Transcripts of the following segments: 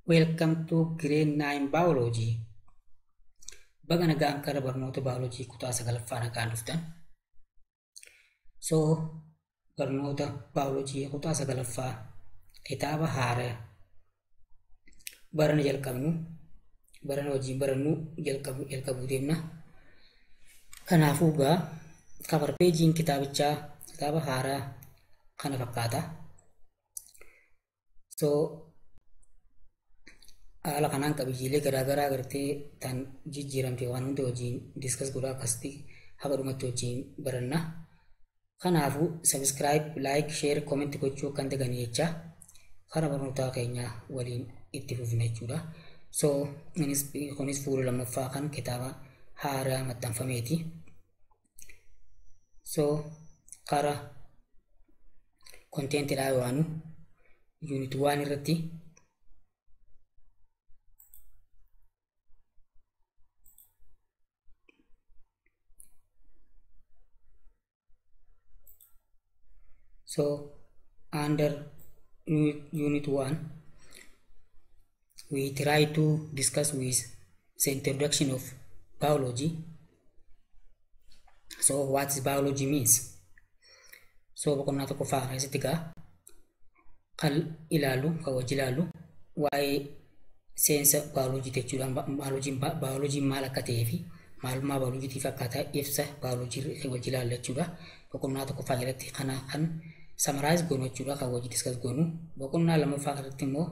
Welcome to grade 9 biology. Baga nagaan kara barnoota biology kutaa sagalaffaa nagaan dhuftan. So barnoota biology kutaa sagalaffaa kitaaba haaraa barana jalqabnu barana wajjin barannu jalqabuu deemna. Kanaafuu gaa cover peejiin kitaabichaa kitaaba haaraa kana fakkaata. So haala kanaan qabiyyeelee garaagaraa gartee tan jijjiiramte waan hunda wajjin discuss godhaa akkasitti haga dhumatti wajjin baranna. Kanaafuu subscribe, like, share, comment gochuu akka hin daganne jecha karaa barnootaa keenya waliin itti fufna jechuudha. So kunis fuula lammaffaa kan kitaaba haaraa maxxanfameeti. So karaa konteentii waanu unit 1 irratti so under unit 1 we try to discuss with the introduction of biology. So what is biology means? So boqonnaa tokkoffaa keessatti gaa kan ilaallu kan wajji ilaallu waa'ee seensa baayoloojii jechuudha. Baayoloojiin maal akka ta'ee fi maalummaa baayoloojiitiif akkaataa ibsa baayoloojii wajji ilaalla jechuudha. Boqonnaa tokkoffaa jalatti kana kan summarize goonu jechuudha, kan wajji discuss goonu. Boqonnaa lammaffaa irratti immoo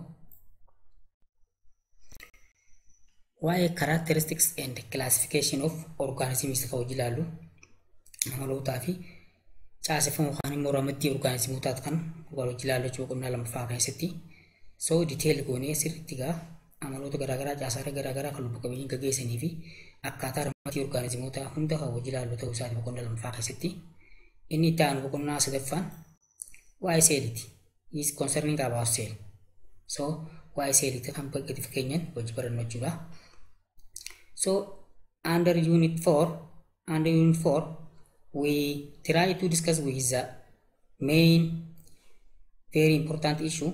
waa'ee characteristics and classification of organisms kan wajji ilaallu amalootaa fi caaseffama yookaan immoo ramaddii orgaanizimootaa kan wajji ilaallu jechuudha boqonnaa lammaffaa keessatti. So detail goonee sirriitti gaa amaloota garaagaraa caasaalee garaagaraa kan lubbu qabeeyyiin gaggeessanii fi akkaataa ramaddii orgaanizimootaa hunda kan wajji ilaallu ta'uu isaati boqonnaa lammaffaa keessatti. Inni itti aanu boqonnaa sadaffaan waa'ee seeliiti. Is concerning about cell. So waa'ee seeliiti kan gadi fakkeenyaan wajji barannu jechuudha. So under unit 4 we try to discuss with the main very important issue,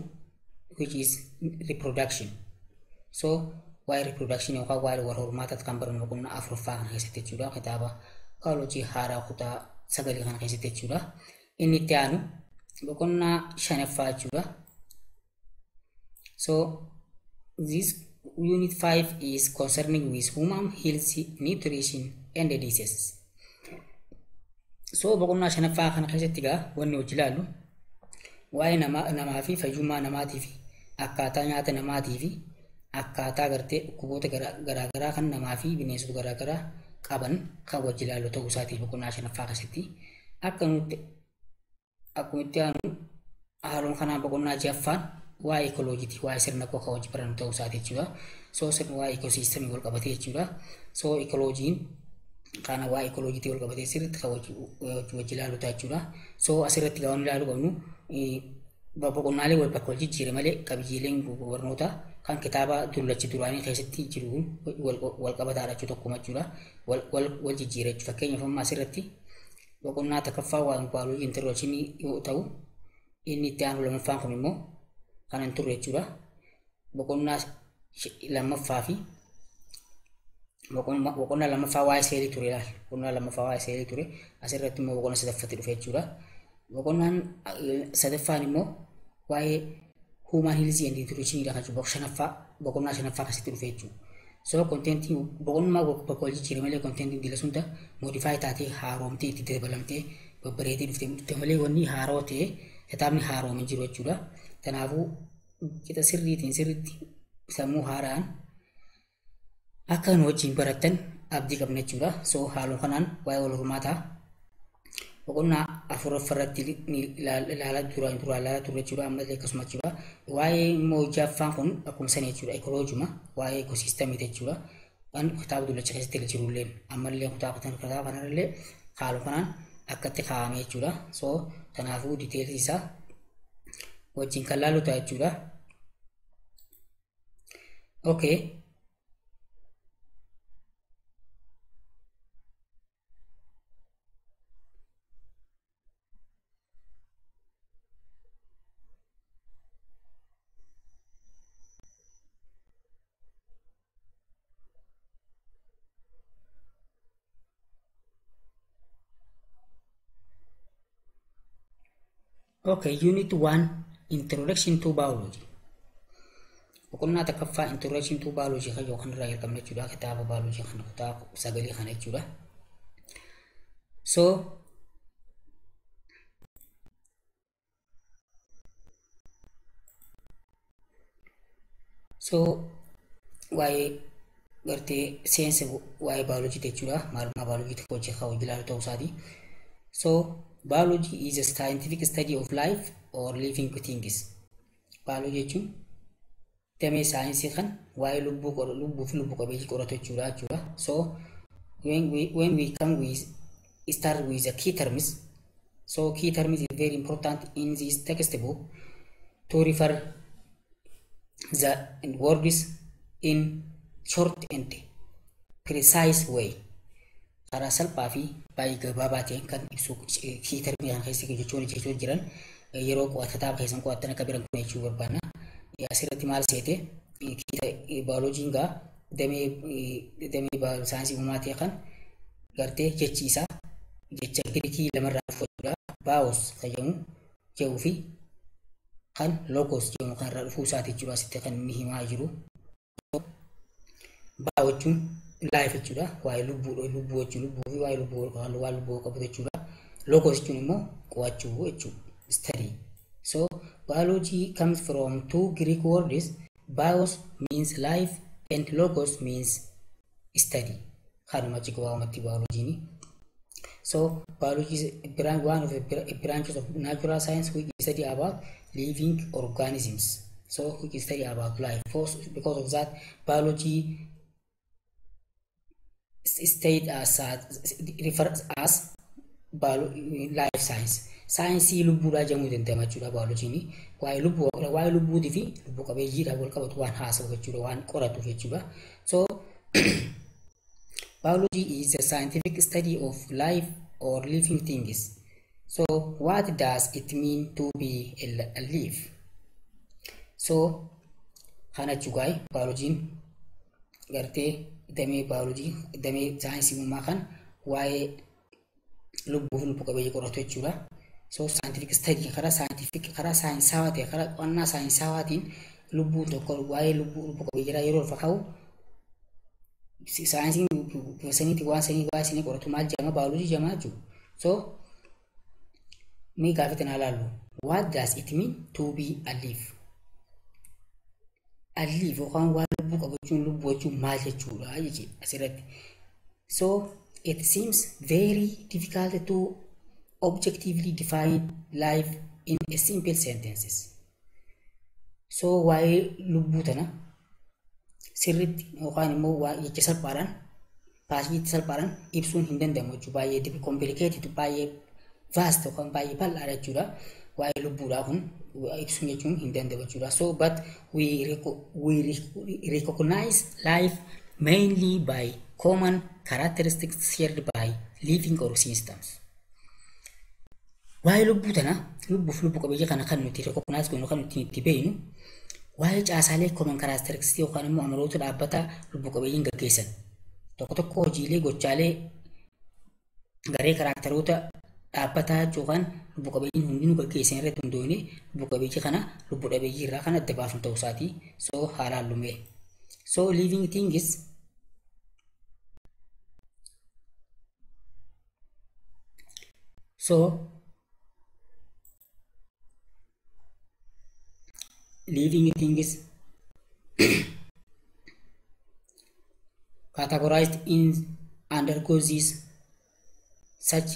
which is reproduction. So waa'ee reproduction yookaan waa'ee wal hormaataa kan barannu boqonnaa afuraffaa kana keessatti jechuudha. Kitaaba baayoloojii haaraa kutaa sagalii kana keessatti jechuudha. Inni itti aanu boqonnaa shanaffaa jechuudha. So this unit 5 is concerning with human health, nutrition and diseases. So boqonnaa shanaffaa kana keessatti gaa wanni hojii ilaallu waa'ee namaa fi fayyummaa namaatii fi akkaataa nyaata namaatii fi akkaataa gartee dhukkuboota garaagaraa kan namaa fi bineensota garaagaraa qaban kan wajji ilaallu ta'uu isaatii boqonnaa shanaffaa keessatti. Akka nuti akkuma itti aanu haaluma kanaan boqonnaa ja'affaan waa'ee ekoloojiiti, waa'ee sirna koo kan wajji barannu ta'uu isaati jechuudha. So sirna waa'ee ekoosiistemii wal qabatee jechuudha. So ekoloojiin kana waa'ee ekoloojiitii wal qabatee sirriitti kan wajji ilaallu ta'a jechuudha. So asirratti gaafa ilaaluu qabnu boqonnaalee wal bakka wal jijjiire malee qabiyyeeleen barnootaa kan kitaaba dullachi duraanii keessatti jiru wal qabataadha jechuudha, tokkuma jechuudha. Wal jijjiire jechuudha. Fakkeenyaaf amma asirratti boqonnaa tokkoffaa waa'ee baayoloojii introduction yoo ta'u inni itti aanu lammaffaan kun immoo kan hin turre jechuudha. Boqonnaa lammaffaa fi boqonnaa lammaffaa waa'ee seelii ture ilaali. Boqonnaa lammaffaa waa'ee seelii ture. Asirratti immoo boqonnaa sadaffatti dhufe jechuudha. Boqonnaan sadaffaan immoo waa'ee human health and nutrition dha kan jechuudha. Boqonnaa shanaffaa keessatti dhufe jechuudha. So kontentii boqonnaa bakka wal jijjiire malee kontentiin dila sunda modify taatee haaromtee itti dabalamtee babbareedee dhufte malee wanni haaroo ta'e kitaabni haaroomee jiru jechuudha. Kanaafuu qixa sirriitiin sirriitti sammuu haaraan akka nu wajjin barattan abdii qabna jechuudha. So haaluma kanaan waa'ee wal hormaataa boqonnaa afuraffaa irratti ilaalaa duraan ilaalaa turre jechuudha. Ammallee akkasuma jechuudha. Waa'ee immoo ja'affaan kun akkuma sana jechuudha. Ekoloojuma waa'ee ekoosiistemii jechuudha. Waan kitaaba dullacha keessatti jirullee ammallee kitaaba kanarrallee haaluma kanaan akkatti kaa'ame jechuudha. So kanaafuu diteelii isaa wajjin kan laallu ta'a jechuudha. Okay. Okay, Unit 1, Introduction to Biology. Boqonnaa takkaffaa Introduction to Biology kan yookaan irraa jalqabna jechuudha. Kitaaba biology kan kutaa sagalii kana jechuudha. So, waa'ee gartee seensa waa'ee biology jechuudha. Maalummaa biology tokko hojii kan hojii ilaalu ta'uu isaati. So, biology is a scientific study of life or living things. Biology jechuun damee saayinsii kan waa'ee lubbuu fi lubbu qabeeyyii qoratu jechuudha. So, when we come with start with the key terms. So, key terms is very important in this textbook to refer the words in short and precise way. Karaa salphaa fi baay'ee gabaabaa ta'een kan ibsu key termii kana keessa jechoon jiran yeroo kitaaba keessan qo'attan akka biran kun jechuu barbaanna. Asirratti maal seete, baayoloojiin gaa damee saayinsii uumamaa ta'e kan gartee jechi isaa jecha Giriikii lamarraa dhufu bios kan jedhamu fi kan logos jedhamu kan irraa dhufuu isaati jechuudha. Asitti kan inni himaa jiru. Bio jechuun life jechuudha. Waa'ee lubbuu jechuun lubbuu fi waa'ee lubbuu waan lubbuu qabu jechuudha. Logos jechuun immoo qo'achuu jechuudha. Study. So biology comes from two Greek words. Bios means life and logos means study. Kanuma achi gabaabumatti biologiin. So biology is one of the branches of natural science which study about living organisms. So which study about life. Because of that, biology state as refers as life science. Saayinsii lubbuudhaa jedhamuu danda'ama jechuudha baayoloojiin. Waa'ee lubbuutii fi lubbu qabeeyyiidhaan wal qabatu waan haasa'u jechuudha, waan qoratuuf jechuudha. So biology is a scientific study of life or living things. So what does it mean to be a life? So kana jechuudha baayoloojiin gartee damee baayoloojii damee saayinsii uumamaa kan waa'ee lubbuu fi lubbu qabeeyyii qoratu jechuudha. So scientific study karaa scientific karaa saayinsaawaa ta'e karaa qo'annaa saayinsaawaatiin lubbuu tokko waa'ee lubbuu lubbu qabeeyyii yeroo lafa kaa'u saayinsiin bifa saniitiin waan sanii waa'ee sanii qoratu maal jedhama, baayoloojii jedhama jechuudha. So mee gaaffii tana ilaallu. What does it mean to be alive? Alive yookaan waan lubbuu qabu jechuun lubbuu jechuun maal jechuudha jechuudha asirratti. So it seems very difficult to objectively define life in a simple sentences. So waa'ee lubbuu tana sirriitti yookaan immoo jecha salphaadhaan paasiitti salphaadhaan ibsuun hin danda'amu jechuudha. Baay'ee complicated, baay'ee vast yookaan baay'ee bal'aadha jechuudha. Waa'ee lubbuudhaa kun ibsuun jechuun hin danda'amu jechuudha. So but we recognize life mainly by common characteristics shared by living systems. Waa'ee lubbuu tana lubbuuf lubbu qabeeyyii kana kan nuti recognize goonu kan nuti itti beeknu waa'ee caasaalee common characteristics yookaan immoo amaloota dhaabbata lubbu qabeeyyiin gaggeessan tokko tokko hojiilee gochaalee garee karaakteroota dhaabbataa yookaan lubbu qabeeyyiin hundinuu gaggeessan irratti hundoofne lubbu qabeeyyii kana lubbu dhabeeyyii irraa kan adda baafnu ta'uu isaati. So haalaan lumee. So living things so living things categorized in undergo these such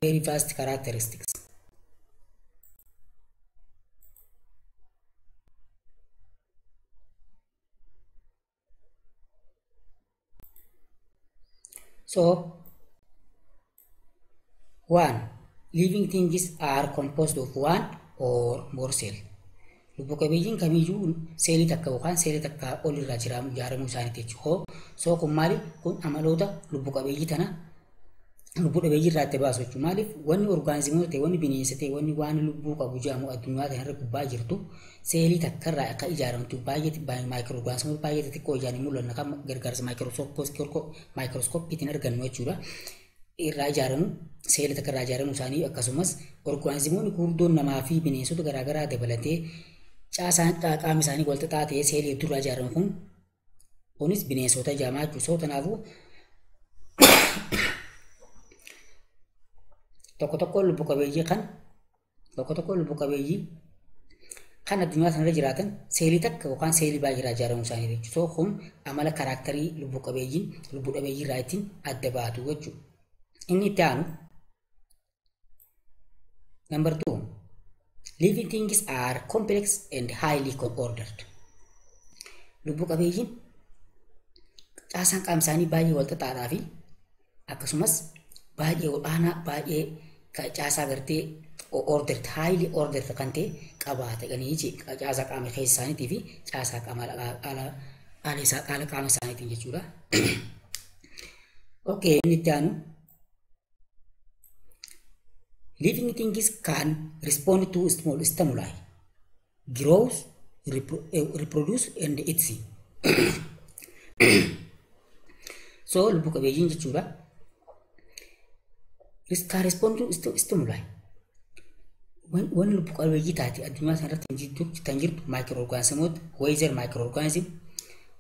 very vast characteristics. So, 1. Living things are composed of one or more cell. Lubbu qabeeyyiin kamiyyuu seelii takka yookaan seelii takka ol irraa ijaaramuu isaaniiti jechuudha. So kun maali? Kun amaloota lubbu qabeeyyii tana lubbu dhabeeyyii irraa adda baasu jechuudha. Maaliif wanni orgaanizimoota ta'e, wanni bineensa ta'e, wanni waan lubbuu qabu jedhamu addunyaa kana irra gubbaa jirtu seelii takka irraa akka ijaaramtu baay'ee maayikiroo baay'ee xixiqqoo ijaan hin mul'anne kan gargaarsa maayikirooskooppiitiin argannu jechuudha. irraa ijaaramu, seelii takka irraa ijaaramu isaanii, akkasumas orgaanizimoonni gurguddoon namaa fi bineensota garaagaraa dabalatee caasaan qaama isaanii wal xaxaa ta'ee seelii hedduu irraa ijaaramu kun kunis bineensota jedhama jechuudha. So kanaafuu tokko tokko lubbu qabeeyyii kan tokko tokko lubbu qabeeyyii kan addunyaa sanarra jiraatan seelii takka yookaan seelii baay'ee irraa ijaaramuu isaanii jechuudha. So kun amala characterii lubbu qabeeyyiin lubbu dhabeeyyii irraa ittiin adda baatu jechuudha. Inni itti aanu, number 2, living things are complex and highly ordered. Lubbu qabeeyyiin caasaan qaama isaanii baay'ee wal xaxaadhaa fi akkasumas baay'ee ol'aanaa, baay'ee caasaa gartee ordered, highly ordered kan ta'e qabaatanii caasaa qaama keessa isaaniitii fi caasaa qaama ala isaa qaala qaama isaaniitiin jechuudha. Okay, inni itti aanu, living things can respond to small stimuli, grows, reproduce and etc. So lubbu qabeeyyiin jechuudha. Can respond to stimuli. Wanni lubbu qabeeyyii taate addunyaa sanarratti kan jirtu microorganismoota, whether microorganism,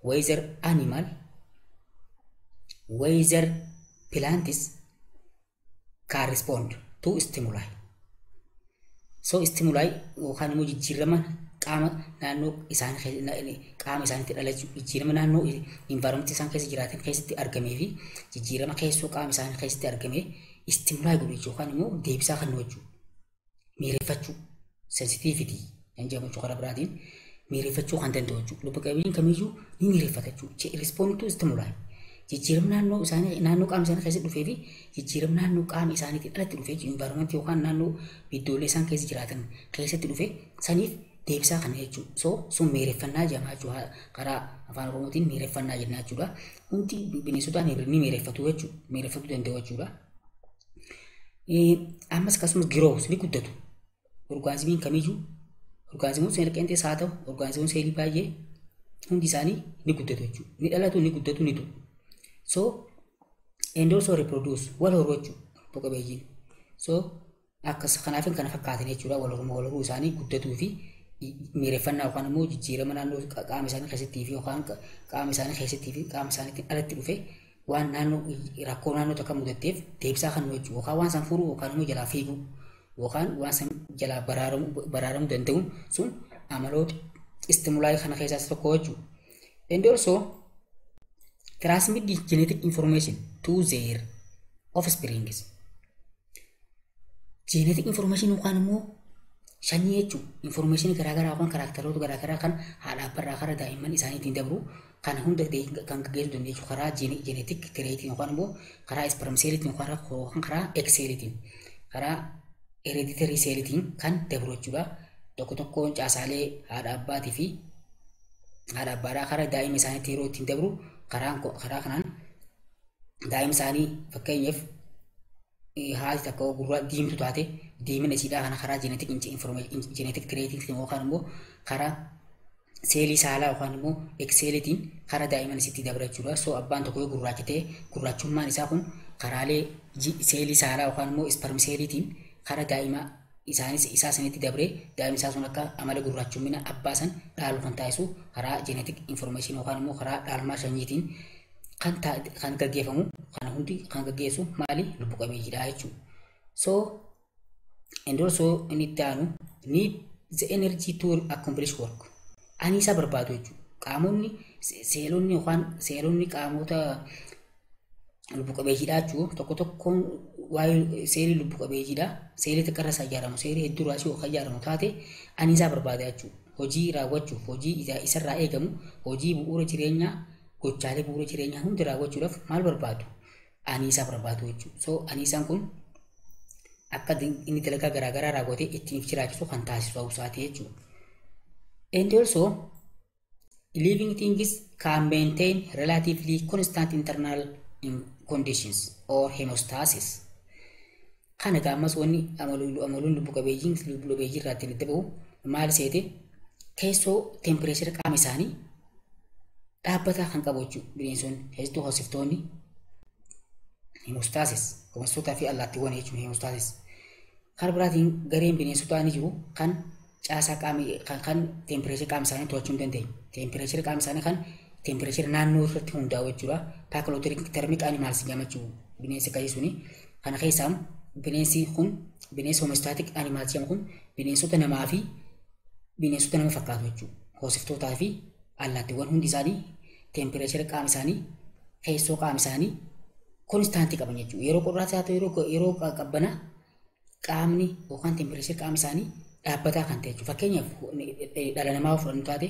whether animal, whether plants, can respond to stimuli. So stimuli yookaan immoo jijjiirama qaama naannoo isaan qaama isaaniitti dhalachuu, jijjiirama naannoo environment isaan keessa jiraatan keessatti argamee fi jijjiirama keessoo qaama isaanii keessatti argamee stimuli godhu yookaan immoo deebisaa kan jechuudha. Miireffachuu, sensitivity kan jedhamu jechuudha, karaa biraatiin miireffachuu kan danda'u jechuudha. Lubbu qabeeyyiin kamiyyuu ni miireffata jechuudha. Respond to stimuli. Jijjiirama naannoo isaanii, naannoo qaama isaanii keessatti dhufee fi jijjiirama naannoo qaama isaaniitiin alatti dhufee, environment yookaan naannoo iddoolee isaan keessa jiraatan keessatti dhufee saniif deebisaa kana jechuudha. So sun miireffannaa jedhama jechuudha. Karaa afaan Oromootiin miireffannaa jenna jechuudha. Hundi bineensotaa ni miireffatu jechuudha. Miireffatuu danda'u jechuudha. Ammas akkasumas grows, ni guddatu. Orgaanizimiin kamiyyuu, orgaanizimoon seelii qeenxees haa ta'u, orgaanizimoon seelii baay'ee, hundi isaanii ni guddatu jechuudha. Ni dhalatu, ni guddatu, ni du'u. So and also reproduce, wal horuu jechuudha lubbu qabeeyyiin. So akkas kanaaf kana fakkaatan jechuudha, wal horuu, wal horuu isaanii, guddatuu fi miireffannaa yookaan immoo jijjiirama naannoo qaama isaanii keessattii fi yookaan qaama isaanii keessattii fi qaama isaaniitiin alatti dhufe, waan naannoo rakkoo naannoo takka mudatteef deebisaa kan jechuudha, yookaan waan san furuu yookaan immoo jalaa fiiguu yookaan waan san jalaa baraaramuu danda'uun sun amaloota stimuli kana keessaa isa tokko jechuudha. And also transmit the genetic information to their offsprings. Genetic information yookaan immoo sanyii jechuun information garaagaraa yookaan characteroota garaagaraa kan haadha abbaarraa karaa daa'imman isaaniitiin dabru kana hunda kan gaggeessuu dandeessu karaa genetic traitiin yookaan immoo karaa sperm celliitiin yookaan karaa egg celliitiin, karaa hereditary celliitiin kan dabru jechuudha. Tokko tokkoon caasaalee haadha abbaatii fi haadha abbaadhaa karaa daa'ima isaaniitti yeroo ittiin dabru karaa kanaan daa'ima isaanii, fakkeenyaaf haati takka gurraa diimtuu taate, diimina isiidhaa kana karaa genetic traitiin yookaan immoo karaa seelii saalaa yookaan immoo egg celliitiin karaa daa'imman isitti dabra jechuudha. So abbaan tokko yoo gurraacha ta'e, gurraachummaan isaa kun karaalee seelii saalaa yookaan immoo sperm celliitiin karaa daa'ima isaanis isaa sanitti dabree daa'imni isaa sun akka amala gurraachummina abbaa san dhaalu kan taasisu karaa genetic information yookaan immoo karaa dhaalmaa sanyiitiin kan gaggeeffamu kana hundi kan gaggeessu maali? Lubbu qabeeyyiidha jechuudha. So and also inni itti aanu, need the energy to accomplish work. Anniisaa barbaadu jechuudha. Qaamonni seelonni yookaan seelonni qaamota lubbu qabeeyyiidha jechuudha. Tokko tokkoon waa'ee seelii lubbu qabeeyyiidha. Seelii xiqqaarraa isaa ijaaramu, seelii hedduu irraa yookaan ijaaramu taate anniisaa barbaada jechuudha. Hojii raawwachuuf, hojii isarraa eegamu, hojii bu'uura jireenyaa, gochaalee bu'uura jireenyaa hundi raawwachuudhaaf maal barbaadu? Anniisaa barbaadu jechuudha. So anniisaan kun akka inni dalagaa garaagaraa raawwatee ittiin jiraachisu kan taasisu ta'uu isaati jechuudha. And also living things can maintain relatively constant internal conditions or homeostasis. Kana gaammas wanni amaluun lubbu qabeeyyii irraa ittiin adda bahu maal seete? Keessoo temperature qaama isaanii dhaabbataa kan qabu jechuudha. Bineensonni keessattuu hoosiftoonni homeostasis Hoosistootaa fi allaattiiwwan jechuun homeostaasis. Karaa biraatiin gareen bineensotaa ni jiru kan caasaa qaamii kan temperature qaama isaanii to'achuu hin dandeenye. Temperature qaama isaanii kan temperature naannoo irratti hundaa'u jechuudha. Poikilothermic animals jedhama jechuudha bineensi akkasii suni. Kana keessaa bineensi kun bineensi homeostatic animals jedhamu kun bineensota namaa fi bineensota nama fakkaatu jechuudha. Hoosiftootaa fi allaattiiwwan hundi isaanii temperature qaama isaanii keessoo qaama isaanii constant qaban jechuudha. Yeroo qorraas haa ta'u yeroo qabbanaa qaamni yookaan temperature qaama isaanii dhaabbataa kan ta'e jechuudha. Fakkeenyaaf dhala namaa fudhannu taate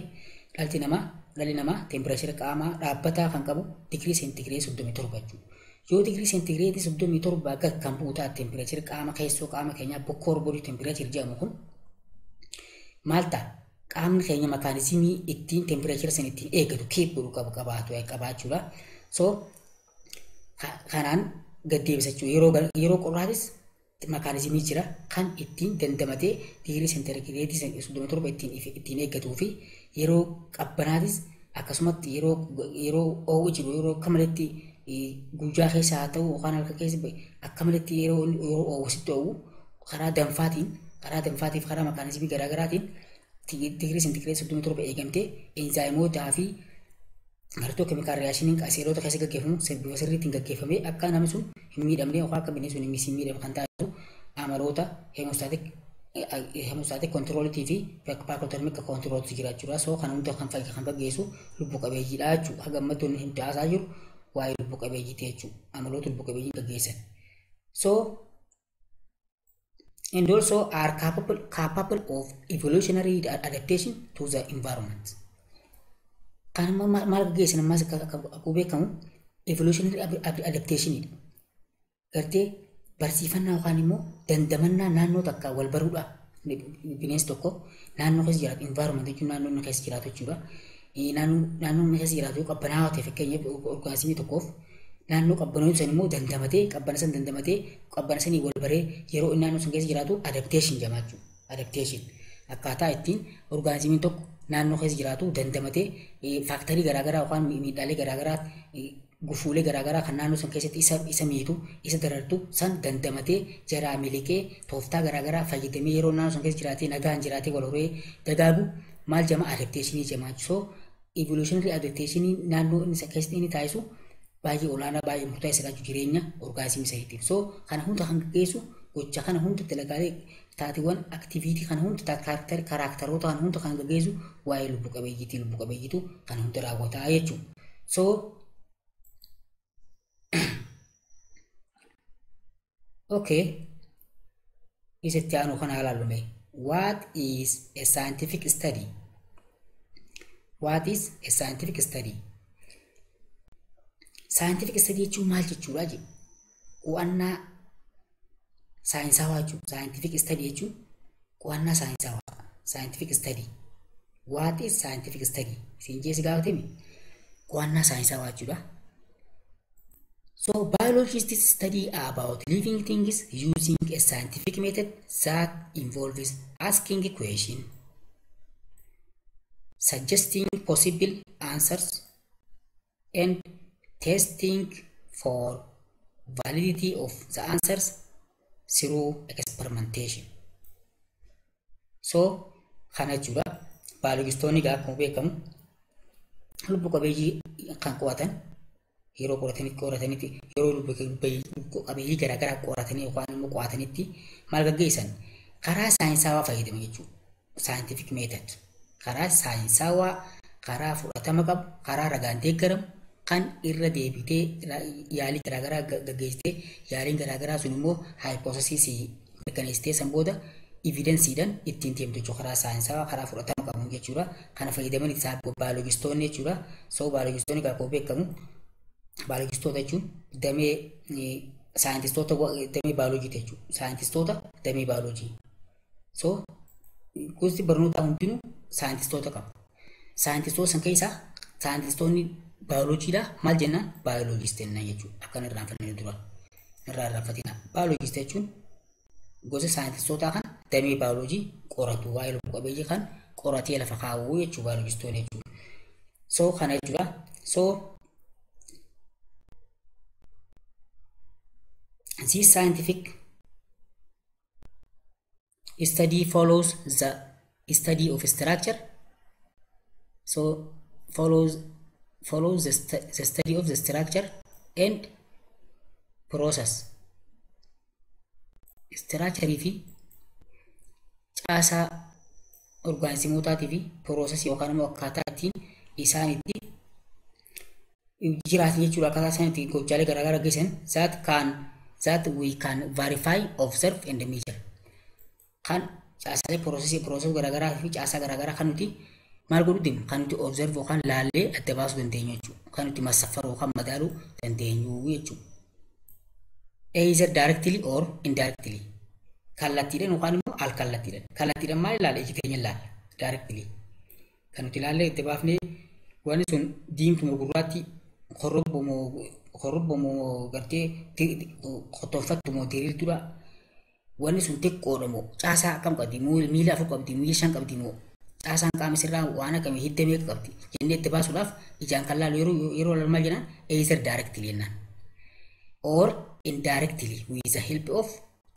dhalli namaa temperature qaamaa dhaabbataa kan qabu digirii seentigireedii 37 jechuudha. Yoo digirii seentigireedii 37 gad kan bu'u taate temperature qaama keessoo qaama keenyaa core body temperature jedhamu kun maal ta'a? Qaamni keenya mechanism ittiin temperature sana ittiin eeggatu keep godhu qabu qabaachuudha. So kanaan gad deebisa jechuudha. Yeroo qorraatis mechanism jira kan ittiin dandamatee digirii seentigireedii 37 ittiin eeggatuu fi yeroo qabbanaatis akkasumatti yeroo ho'u jiru yeroo akka maletti guyyaa keessa haa ta'u yookaan halkan keessa akka maletti yeroo ho'u sitti ho'u karaa danfaatiif karaa mechanism garaagaraatiin digirii seentigireedii 37 eegamtee enzaayimootaa fi gartuu chemical reaction seelota keessa gaggeeffamu bifa sirriitiin gaggeeffamee akka namni sun hin miidhamne yookaan akka bineensi sun hin miidhamne kan taasisu amaloota homeostatic control fi poikilothermic control jira jechuudha. So kana hunda kan gaggeessu lubbu qabeeyyiidha jechuudha. Haga ammatti wanni nuti haasaa jiru waa'ee lubbu qabeeyyiiti jechuudha. Amaloota lubbu qabeeyyiin gaggeessan. So and also are capable of evolutionary adaptation to the environment. Kan maal gaggeessan ammas akkuma beekamu evolutionary adaptation dha. Gartee barsiifannaa yookaan immoo dandamannaa naannoo takka wal baruudha. Bineensi tokko naannoo keessa jiraatu environment jechuun naannoo inni keessa jiraatu jechuudha. Naannoo inni keessa jiraatu qabbanaawaa ta'e fakkeenyaaf organism tokkoof naannoo qabbanoo san immoo dandamatee qabbana san dandamatee qabbana sanii wal baree yeroo inni naannoo san keessa jiraatu adaptation jedhama jechuudha. Adaptation akkaataa ittiin organismiin tokko naannoo keessa jiraatu dandamatee factor garaagaraa yookaan miidhaalee garaagaraa gufuulee garaagaraa kan naannoo san keessatti isa miitu isa darartu san dandamatee jaraa miliqee tooftaa garaagaraa fayyadamee yeroo naannoo san keessa jiraatee nagaan jiraatee wal horee dagaagu maal jedhama adaptation jedhama. So evolutionary adaptation naannoo inni keessatti inni taasisu baay'ee olaanaa baay'ee murteessaadha jireenya organism saniitiif. So kana hunda kan gaggeessu gocha kana hunda dalagaalee taateewwan activity kana hunda characteroota kana hunda kan gaggeessu waa'ee lubbu qabeeyyiiti. Lubbu qabeeyyiitu kan hunda raawwataa jechuudha. So okay, isatti aanu kana ilaallume. What is a scientific study? What is a scientific study? Scientific study jechuun maal jechuudha jedhe? Qo'annaa saayinsawaa jechuudha. Scientific study jechuun qo'annaa saayinsawaa. Scientific study. What is scientific study? Siin jeesi gaafatame qo'annaa saayinsawaa jechuudha. So biologists study about living things using a scientific method that involves asking a question, suggesting possible answers, and testing for validity of the answers through experimentation. So kana jechuudha. Baayolojistoonni akkuma beekamu lubbu qabeeyyii kan qo'atan yeroo qoratanitti yeroo lubbu qabeeyyii garaagaraa qoratanii yookaan immoo qo'atanitti maal gaggeessan karaa saayinsawaa fayyadamu jechuudha. Scientific method karaa saayinsawaa karaa fudhatama qabu karaa ragaan deeggaramu kan irra deebitee yaalii garaagaraa gaggeessitee yaaliin garaagaraa sun immoo hypothesis mirkaneessitee san booda evidenceiidhaan ittiin deemtu jechuudha. Karaa saayinsawaa karaa fudhatama qabu jechuudha. Kana fayyadaman isaa baayolojistoonni jechuudha. So baayolojistoonni akkuma beekamu baayolojistoota jechuun damee saayintistoota damee baayoloojii jechuudha. Saayintistoota damee baayoloojii. So gosti barnootaa hundinuu saayintistoota qaba. Saayintistoota san keessaa saayintistoonni baayoloojiidha maal jennaan biologist jennaan jechuudha. Akkan irraanfannee dura irraa irraanfatina. Biologist jechuun gosa saayintistootaa kan damee baayoloojii qoratu waa'ee lubbu qabeeyyii kan qoratee lafa kaa'u jechuudha baayolojistoonni jechuudha. So kana jechuudha. So This scientific study follows the study of structure. So follows the study of the structure and process. Structure fi caasaa orgaanizimootaatii fi process yookaan immoo akkaataa ittiin isaan itti jiraatan jechuudha. Akkaataa isaan itti gochaalee garaagaraa geessan that we can verify, observe and measure. Kan caasaalee process garaagaraa fi caasaa garaagaraa kan nuti maal godhuu deemnu, kan nuti observe yookaan laallee adda baasuu dandeenyu jechuudha. Kan nuti massafaruu yookaan madaaluu dandeenyu jechuudha. Either directly or indirectly. Kallattiidhaan yookaan immoo al kallattiidhaan. Kallattiidhaan maal ilaalla? Iji keenya ilaalla. Directly. Kan nuti ilaallee itti baafnee wanni sun diimtuu gurraatti, korrobbo moo gartee qottoonfattu moo diriirtuudha. Wanni sun xiqqoodha moo, caasaa akkam qabdi, miila afur qabdi, miila shan qabdi moo, caasaan qaama sirraa waan akkamii, hidda meeqa qabdi jennee itti baasuudhaaf ijaan kan laalu yeroo laalu maal jennaan? Either directly jennaan. Or indirectly with the help of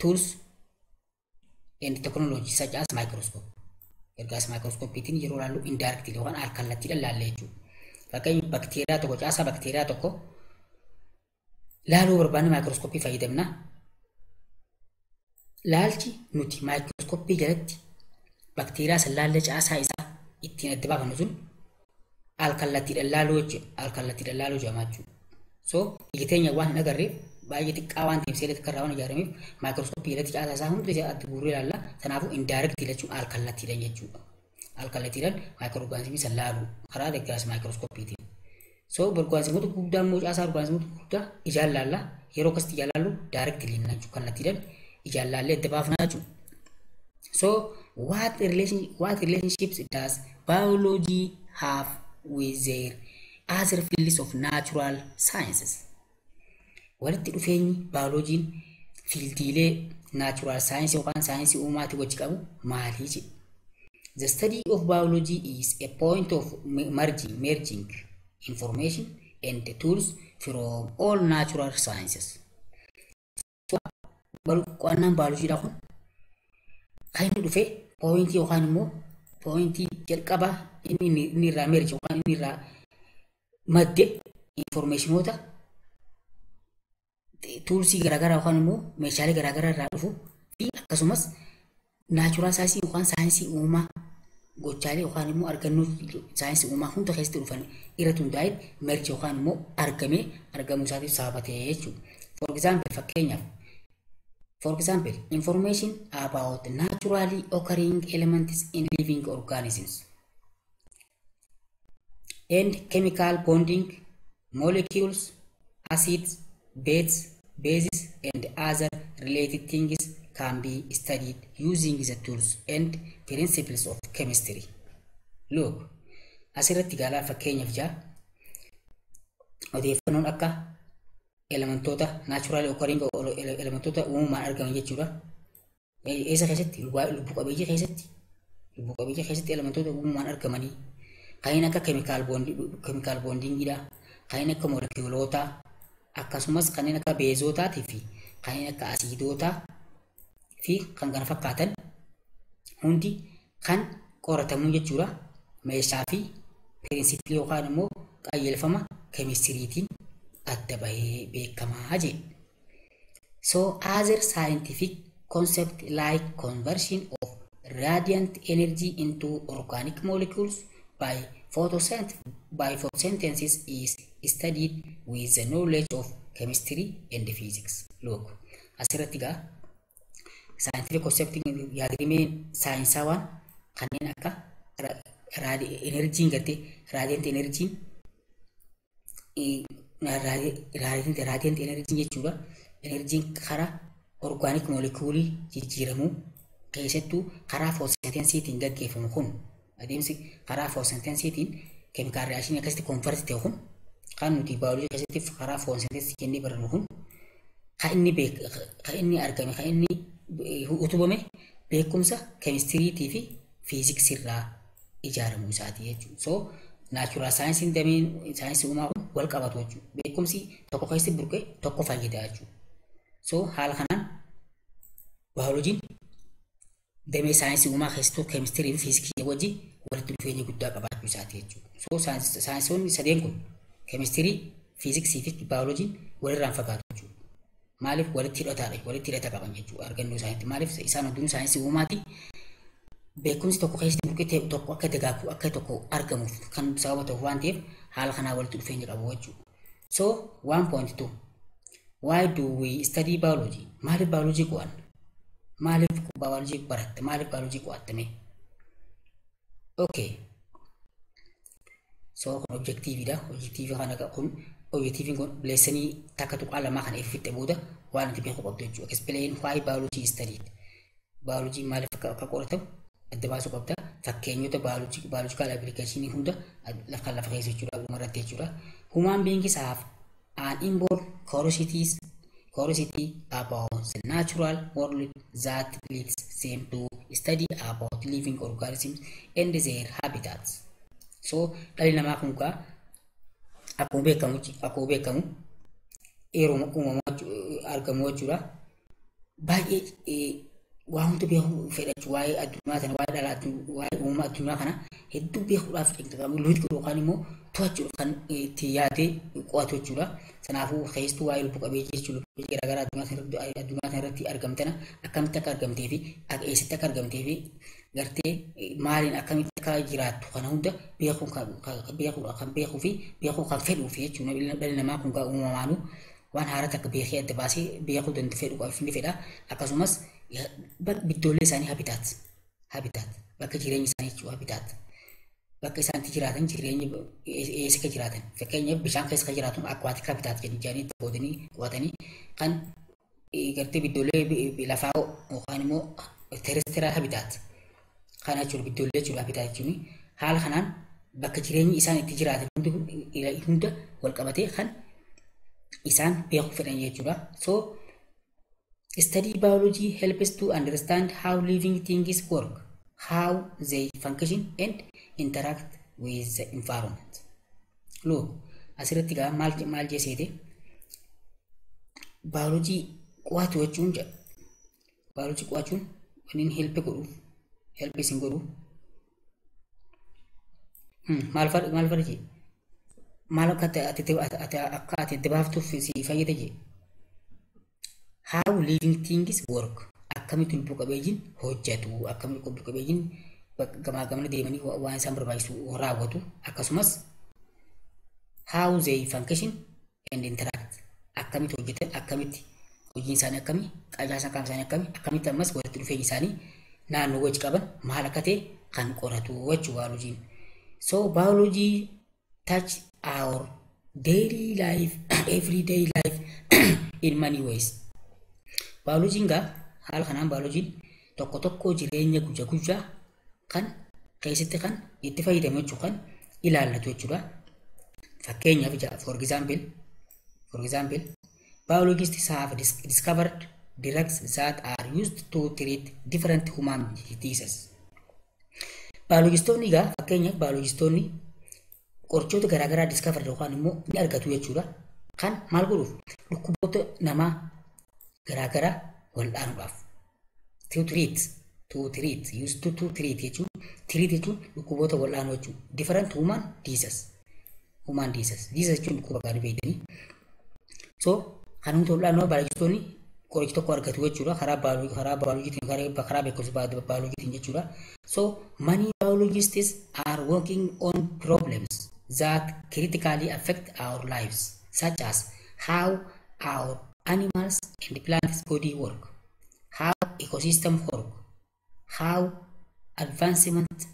tools and technology such as microscope. Ergaas microscopiitiin yeroo laallu indirectly yookaan al kallattiidhaan laallee jechuudha. Fakkeenyaaf, bakteeriyaa tokko, caasaa bakteeriyaa tokko laaluu barbaanne maayikirooskooppii fayyadamna. Laalchi nuti maayikirooskooppii jalatti bakteeriyaa san laallee caasaa isaa ittiin adda baafannu sun al kallattiidhaan laaluu jechuudha. Al kallattiidhaan laaluu jedhama jechuudha. So iji teenya waan hin agarreef, baay'ee xiqqaa waan ta'eef, seelii xiqqaa irraa waan ijaarameef, maayikirooskooppii jalatti caasaa isaa hundi isaa adda guurree ilaalla. Kanaafuu indirectly jechuun al kallattiidhaan jechuudha. Al kallattiidhaan maayikirooorgaanizimii san laaluu karaa deeggarsa maayikirooskooppiitiin. So orgaanizimoota gurguddaa immoo, caasaa orgaanizimoota gurguddaa ijaan laalla. Yeroo akkasitti ijaan laallu directly jechuudha. Kallattiidhaan ijaan laallee adda baafnaa jechuudha. So what relationships does biology have with their other fields of natural sciences? Walitti dhufeenyi baayoloojiin fieldiilee natural science yookaan saayinsii uumaatii wajji qabu maalii jedhe. The study of biology is a point of merging information and tools from all natural sciences. So, qo'annaan baayoloojiidha kun kan inni dhufe pointii yookaan immoo pointii jalqabaa inni irraa merge yookaan inni irraa madde informationoota, toolsii garaagaraa yookaan immoo meeshaalee garaagaraa irraa dhufu fi akkasumas natural science yookaan saayinsii uumaa gochaalee yookaan immoo argannoo saayinsii uumaa hunda keessatti dhufan irratti hundaa'e merge yookaan immoo argamee argamuu isaatiif sababa ta'e jechuudha. For example, fakkeenyaaf, for example, information about naturally occurring elements in living organisms and chemical bonding, molecules, acids, bases, and other related things can be studied using the tools and principles of chemistry. Look, asirratti gaalaa fakkeenyaaf jaa, odeeffannoon akka elementoota natural occurring, elementoota uumamaan argaman jechuudha. Eessa keessatti? Lubbu qabeeyyii keessatti. Lubbu qabeeyyii keessatti elementoota uumamaan argamanii kanneen akka chemical bondingiidha, kanneen akka moolekiyuulootaa, akkasumas kanneen akka beezootaatii fi kanneen akka asiidootaa fi kan kana fakkaatan hundi kan qoratamu jechuudha. Meeshaa fi principle yookaan immoo qajeelfama keemistiriitiin adda bahee beekamaa jedhe. So other scientific concept like conversion of radiant energy into organic molecules by photosynthesis is studied with the knowledge of chemistry and physics. Look, asirratti gaa scientific concept, yaadrimeen saayinsawaan kanneen akka enerjiin gartee radiant energyiin jechuudha. Enerjiin karaa organic moleculeii jijjiiramuu keessattuu karaa photosynthesitiin gaggeeffamu kun, adeemsi karaa photosynthesitiin chemical reactionii akkasitti convert ta'e kun, kan nuti baayoloojii keessatti karaa photosynthesisii jennee barannu kun, kan inni beek kan inni argame, kan inni utubame beekumsa keemistiriitii fi fiiziksii irraa ijaaramuu isaati jechuudha. So natural scienceiin, dameen saayinsii uumaa kun wal qabatu jechuudha. Beekumsi tokko keessatti burqe tokko fayyada jechuudha. So haala kanaan baayoloojiin damee saayinsii uumaa keessattuu keemistirii fi fiiziksii wajjin walitti dhufeenya guddaa qabaachuu isaati jechuudha. So saayinsoonni sadeen kun keemistirii, fiiziksii fi baayoloojiin walirraan fagaatu jechuudha. Maaliif walitti hidhataadha, walitti hidhata qaban jechuudha argannoo isaaniitti. Maaliif isaan hundinuu saayinsii uumaati. Beekumsi tokko keessatti burqitee tokko akka dagaagu akka tokko argamuuf kan sababa ta'u waan ta'eef haala kanaa walitti dhufeenya qabu jechuudha. So 1.2 Why do we study biology? Maaliif biology qo'anna? Maaliif biology baratte? Maaliif biology qo'attame? Okay. So kun objektiiviidha. Objektiivii kana kun objektiiviin kun lessonii 1.2 kana fixe booda waan ati beekuu qabdu jechuudha. Explain why biology is studied. Biology maaliif akka qoratamu adda baasuu qabda. Fakkeenyota biological application hunda lafa lafa keessa jechuudha dhumarratti jechuudha. Human beings have an inborn curiosity about the natural world that leads them to study about living organisms and their habitats. So dhalli namaa kun gaa akkuma beekamu yeroo uumamaa argamu jechuudha. Baay'ee waa hunda beekuu fedha jechuudha. Waa'ee addunyaa kana, waa'ee dhala, waa'ee uumama addunyaa kana hedduu beekuudhaaf luuti yookaan immoo to'achuudhaaf kan itti yaadee qo'atu jechuudha. Kanaafuu keessattuu waa'ee lubbu qabeeyyii jechuudha. Lubbu garaagaraa addunyaa kana irratti argamtana akkamitti akka argamtee fi eessatti akka argamtee fi gartee maaliin akkamitti akka jiraattu kana hunda beekuu kan beekuu fi beekuu kan fedhuu fi jechuudha. Dhalli namaa kun uumamaanuu waan haaraa takka beekee adda baasee beekuu danda'u fedhu ni fedha. Akkasumas biddoolee isaanii habitat bakka jireenya isaanii jechuudha, habitat bakka isaan itti jiraatan, jireenya eessa akka jiraatan. Fakkeenyaaf bishaan keessa kan jiraatan aquatic habitat jedhanii qoodanii qo'atanii, kan gartee biddoolee lafaa yookaan immoo terrestrial habitat kana jechuudha, biddoolee jechuudha habitat jechuun. Haala kanaan bakka jireenyi isaan itti jiraatan hunda wal qabatee kan isaan beekuu fedhan jechuudha. So study biology helps to understand how living things work, how they function and interact with the environment. Look, asirratti gaa maal maal jeseete? Biology qo'atu jechuun jedha. Biology qo'achuun wanni inni help godhuuf, help isin godhuuf maal fara jee? Maal akka ati adda baaftuuf si fayyada jee? How living things work, akkamitti lubbu qabeeyyiin hojjetu, akkamitti lubbu qabeeyyiin gamaa gamana deemanii waan isaan barbaachisu raawwatu, akkasumas how they function and interact, akkamitti hojjetan, akkamitti hojiin isaanii akkamii, qacaasaan qaama isaanii akkamii, akkamitti ammas walitti dhufeenyi isaanii naannoo wajji qaban maal akka ta'e kan qoratu jechuu baayoloojiin. So biology touch our daily life, everyday life in many ways. Baayoloojiin gaa haala kanaan baayoloojiin tokko tokko jireenya guyyaa guyyaa kan keessatti kan itti fayyadamu jechuu, kan ilaallatu jechuudha. Fakkeenyaaf, for example, biologists have discovered drugs that are used to treat different human diseases. Baayolojistoonni egaa fakkeenyaaf baayolojistoonni qorichoota garaagaraa discover yookaan immoo ni argatu jechuudha. Kan maal godhuuf? Dhukkuboota namaa garaagaraa wal'aanuudhaaf. To treat, used to treat jechuun, treat jechuun dhukkuboota wal'aanuu jechuudha. Different human diseases. Human diseases. Diseases jechuun dhukkuba gaarii beektanii. So kan hunda wal'aanuu baayolojistoonni qoricha tokko argatu jechuudha, karaa baayoloojiitiin, karaa beekumsa baayoloojiitiin jechuudha. So many biologists are working on problems that critically affect our lives, such as how our animals and plants body work, how ecosystem work, how advancement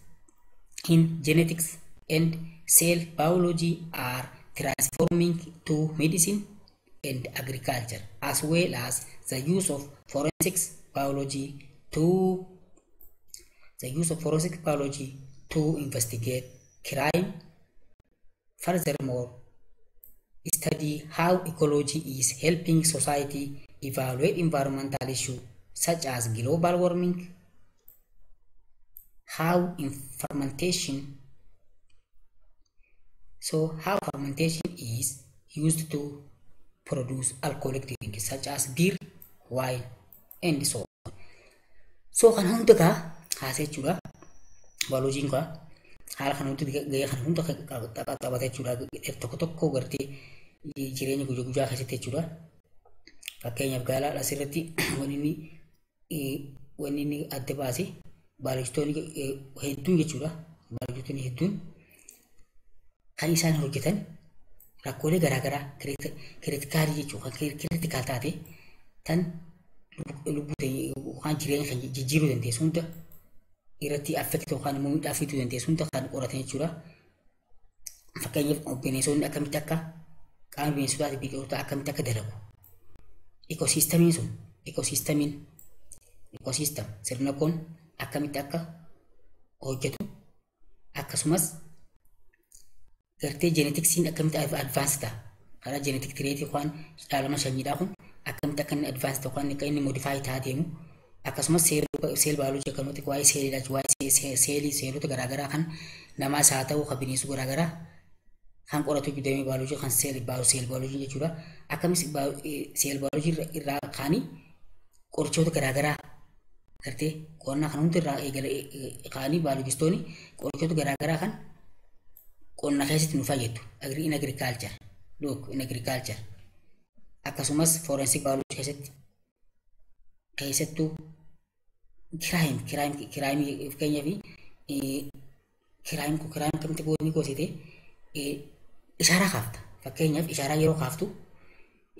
in genetics and cell biology are transforming to medicine and agriculture, as well as the use of forensics biology to investigate crime. Furthermore, study how ecology is helping society evaluate environmental issues such as global warming, how fermentation so how fermentation is used to produce alcoholic drinks such as beer. wine and so on. So kan hunda gaa haasee jechuudha. Baayoloojiin gaa haala kan hunda gahee kan hunda taphata jechuudha. Tokko tokko gartee jireenya guyyaa guyyaa keessatti jechuudha. Fakkeenyaaf gaala asirratti wanni inni adda baase baayolojistoonni hedduun jechuudha. Baayolojistoonni hedduun kan isaan hojjetan rakkoolee garaagaraa critical jechuudha. Kan critical taate tan lubbuu yookaan jireenya kan jijjiiruu dandeessu hunda irratti affect yookaan immoo miidhaa fiduu dandeessu hunda kan qoratan jechuudha. Fakkeenyaaf bineensonni akkamitti akka qaama bineensotaa fi biqiltoota akkamitti akka dalagu. Ecosystemiin sun ecosystemiin ecosystem sirna kun akkamitti akka hojjetu, akkasumas gartee geneticsiin akkamitti advance ta'a, karaa genetic trait yookaan dhaalama sanyiidhaa kun akkamitti akka inni advance ta'u, yookaan akka inni modify ta'aa deemu, akkasumas cell biology akkanumatti waa'ee seeliidha, waa'ee seelii seelota garaagaraa kan namaas haa ta'u kan bineensota garaagaraa kan qoratu damee baayoloojii kan cell biology jechuudha. Akkamis cell biology irraa kaanii qorichoota garaagaraa gartee qorannaa kan hundi irraa eegale kaanii baayolojistoonni qorichoota garaagaraa kan qonna keessatti nu fayyadu in agriculture, look, in agriculture, akkasumas forensic biology keessatti, keessattuu crime fakkeenyaa fi crime kamitti gootni goosite ishaaraa kaafta. Fakkeenyaaf ishaaraa yeroo kaaftu,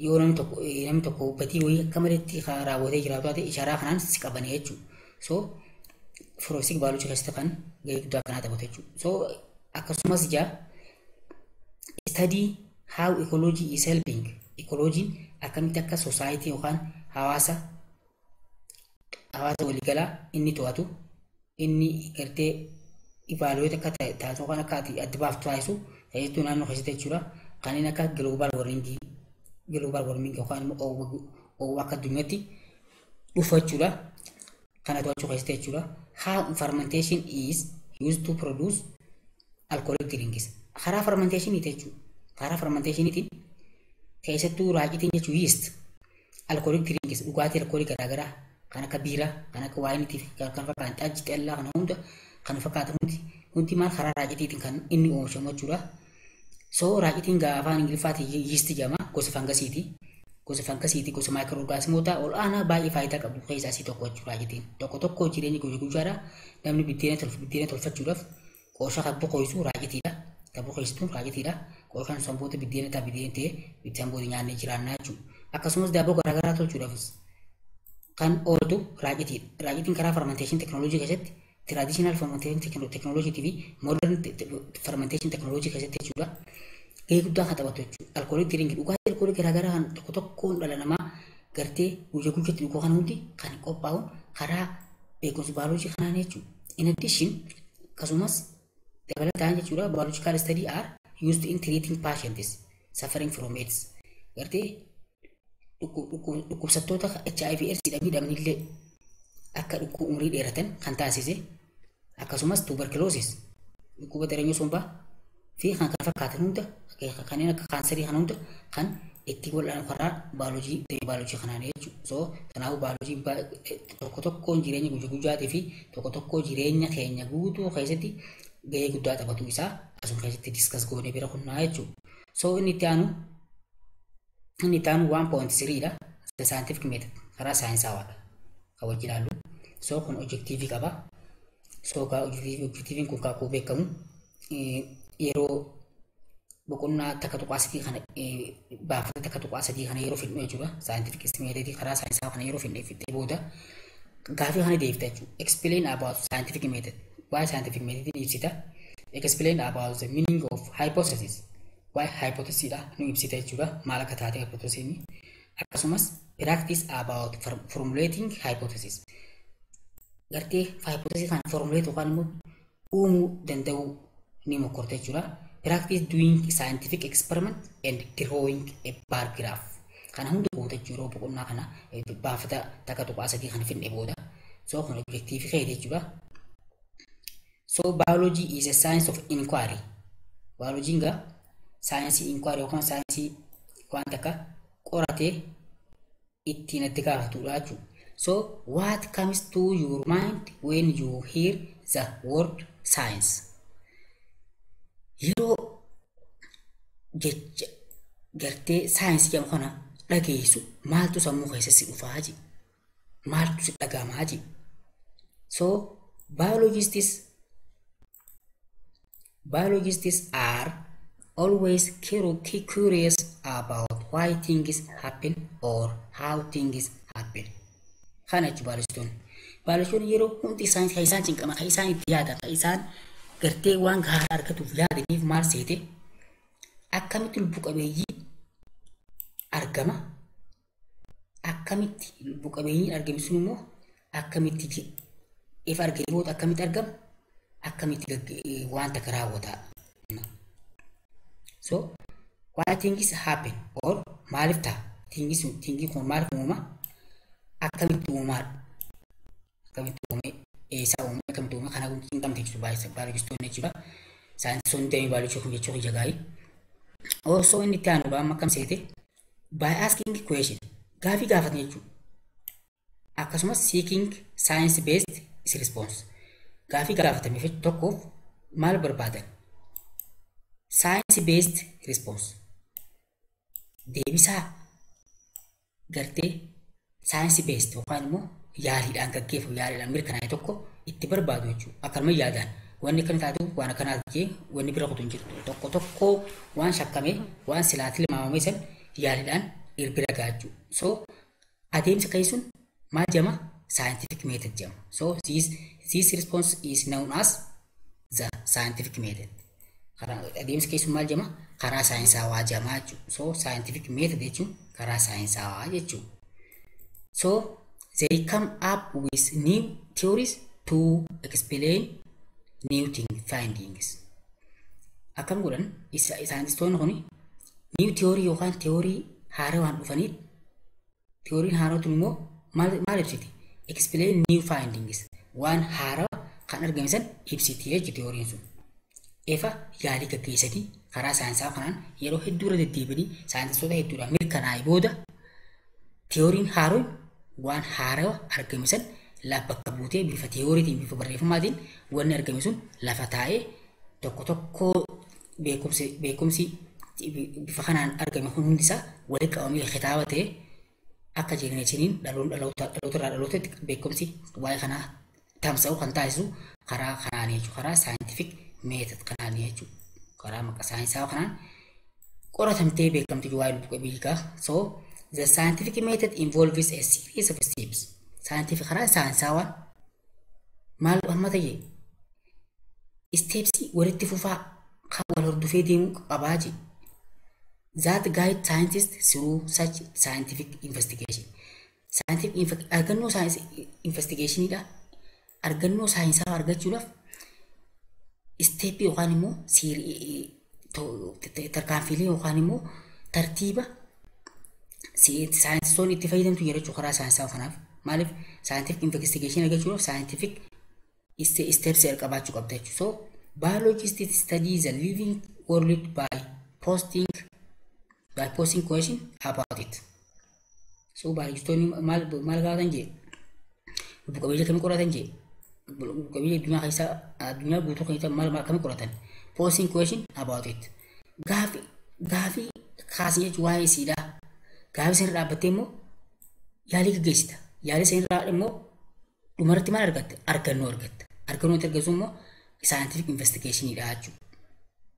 yoo namni tokko badii wayii akka maletti raawwatee jiraatu taate, ishaaraa kanaan si qabanii jechuudha. So forensic biology keessatti kan gahee guddaa akkanaa taphatu jechuudha. So akkasumas ijaa study how ecology is helping, ecologiin akkamitti akka society yookaan hawaasa waliigalaa inni to'atu, inni gartee evaluate akka taasisu yookaan akka ati adda baaftu taasisu keessattuu naannoo keessatti jechuudha. Kanneen akka global warming yookaan immoo oowwa akka addunyaatti dhufu jechuudha. Kana to'achuu keessatti jechuudha. How fermentation is used to produce alcoholic drinks. Karaa fermentationiiti jechuudha. Karaa fermentationiitiin keessattuu raacitiin jechuun yeast alcoholic drinks, dhugaatii alkoolii garaagaraa kan akka biiraa, kan akka waayiniitii fi kan fakkaatan, xajji, xellaa kana hunda kan fakkaatan hundi maal karaa raacitiitiin kan inni oomishamu jechuudha. So raacitiin afaan Ingiliffaatiin yeast jedhama, gosa fangasiiti. Gosa fangasiiti, gosa microorganismoota ol aanaa baay'ee faayidaa qabu keessaa isii tokko jechuudha raacitiin. Tokko tokko jireenya guyyaa guyyaadha. Namni biddeena tolfachuudhaaf qoosha kan boqoysu raacitiidha. Kan boqoysitu raacitiidha. Qooshaan sanboota biddeena ta'a, biddeena ta'ee ittiin booda nyaannee jiraannaa jechuudha. Akkasumas daabboo garaagaraa tolchuudhaafis kan ooltu raacitiidha. Raacitiin karaa fermentation technology keessatti, traditional fermentation technology fi modern fermentation technology keessatti jechuudha. Gahee guddaa kan taphatu jechuudha. Alcoholic drink, dhugaatii alkoolii garaagaraa kan tokko tokkoon dhala namaa gartee guyyaa guyyaatti dhuguu kan hundi kan qophaa'u karaa beekumsa baayoloojii kanaan jechuudha. In addition, akkasumas dabalataan jechuudha, biological study are used in treating patients suffering from AIDS. Gartee dhukkubsattoota HIV AIDS miidhamnillee akka dhukkuba umurii dheeratan kan taasise, akkasumas tuberculosis, dhukkuba daranyoo sombaa fi kan kana fakkaatan hunda, kanneen akka kaansarii kana hunda kan itti wal'aanu karaa baayoloojii baayoloojii kanaan jechuudha. So kanaafuu baayoloojiin tokko tokkoon jireenya guyyaa guyyaatii fi tokko tokko jireenya keenya guutuu keessatti gahee guddaa taphatu isaa asuma keessatti discuss goonee bira kunnaa jechuudha. So inni itti aanu 1.3 dha. The scientific method, karaa saayinsawaadha kan wajjin ilaallu. So kun objective qaba. So objectiviin kun akkuma beekamu yeroo boqonnaa 1.3 kana, baafata 1.3 kana yeroo fidnu jechuudha. Scientific method karaa saayinsaa kana yeroo fidne fixee booda gaafii kana deebifta jechuudha. Explain about scientific method. Waa'ee scientific method ibsita. Explain about the meaning of hypothesis. Waa'ee hypothesis dha nu ibsita jechuudha. Maal akka taate hypothesis. Akkasumas practice about formulating hypothesis. Gartee hypothesis kana formulate yookaan immoo uumuu danda'uu ni mokorta jechuudha. Practice doing scientific experiment and drawing a bar graph. Kana hunda goota jechuudha yeroo boqonnaa kana baafata 1.3 kana fidne booda. So kun objective keeti jechuudha. So biology is a science of inquiry. Biology gaa saayinsii inquiry yookaan saayinsii waan takka qoratee ittiin adda gaafatudha jechuudha. So what comes to your mind when you hear the word science? Yeroo jecha gartee saayinsii jedhamu kana dhageessu maaltu sammuu keessa si dhufaa je? Maaltu si dhagahamaa je? So biologists are always curious about why things happen or how things happen. Kana jechuun baayolojistoonni. Baayolojistoonni yeroo hundi isaan kan isaan cinqaman, kan isaan itti yaadan, kan isaan gartee waan gaarii argatuuf yaadaniif maal seete, akkamitti lubbu qabeeyyii argama, akkamitti lubbu qabeeyyiin argame sun immoo akkamitti ifa argame booda akkamitti argama, akkamitti waan takka raawwata. So why things happen or maaliif ta'a, things sun thingii kun maaliif uumama, akkamitti uumaadha, akkamitti uume, eessaa uume, akkamitti uume, kana cinqamte jechuudha baayolojistoonni jechuudha. Saayintistoonni damee baayolojii kun jechuu kiyya gaa'ii. Osoo inni itti aanu amma akkam seete, by asking question, gaafii gaafatan jechuudha. Akkasumas seeking science based response, gaafii gaafatameef tokkoof maal barbaadan? Science based response, deebisaa gartee science based yookaan immoo yaaliidhaan gaggeeffamu, yaaliidhaan mirkanaa'e tokko itti barbaadu jechuudha. Akkanuma yaadaan wanni akkana taatu waan akkanaati jee wanni bira kutu hin jirtu. Tokko tokko waan shakkame, waan silaa tilmaamame san yaaliidhaan bira ga'a jechuudha. So adeemsa ka'e sun maal jedhama? Scientific method jedhama. So this response is known as the scientific method. Adeemsa ka'e sun maal jedhama? Karaa saayinsaawaa jedhama jechuudha. So scientific method jechuun karaa saayinsaawaa jechuudha. So they come up with new theories to explain new thing findings. Akkam godhan saayintistoonni kun? New theory yookaan theory haaraa waan dhufaniif, theoryin haaraa tun immoo maal ibsiti? Explain new findings, waan haaraa kan argame san ibsiti jechuudha theoryin sun. Ifa yaalii gaggeessanii karaa saayinsaa kanaan yeroo hedduu irra deddeebianii saayintistoota hedduudhaan mirkanaa'e booda, theoryin haaroon waan haaraa argame san bakka buutee bifa theoryitiin, bifa barreeffamaatiin wanni argame sun lafa taa'ee, tokko tokko beekumsi bifa kanaan argame kun hundisaa walitti qabamee kitaaba ta'ee akka generationiin dhaloota irraa dhalootatti beekumsi waa'ee kanaa tamsa'u kan taasisu karaa kanaan jechuudha. Karaa scientific method kanaan jechuudha. Karaa maqaa saayinsaa kanaan qoratamtee beekamti waa'ee lubbu qabeeyyii. So the scientific method involves a series of steps. Scientific, karaa saayinsaawaan maal amma ta'e, stepsii walitti fufaa kan wal hordofee deemuu qabaa je. That guide scientists through such scientific investigation. Scientific argannoo investigationidha. Argannoo saayinsaa argachuudhaaf stepii yookaan immoo tarkaanfiilee yookaan immoo tartiiba saayintistoonni itti fayyadamtu jira jechuudha karaa saayinsaa kanaaf. Maaliif? Scientific investigation argachuudhaaf scientific steps qabaachuu qabda jechuudha. So biologists study the living world by posting question about it. So biologistoonni maal gaafatan jee? Lubbu qabeeyyii akkamii qoratan jee? Lubbu qabeeyyii addunyaa keessa, addunyaa guutuu keessa maal maal akkamii qoratan? Posting question about it. Gaafii kaasii jechuun waa'ee isiidha. Gaafii sanarra dhaabbattee immoo yaalii gaggeessita. Yaalii sanarraa immoo dhumarratti maal argatta? Argannoo argatta. Argannoo itti argatu immoo scientific investigationidha jechuudha.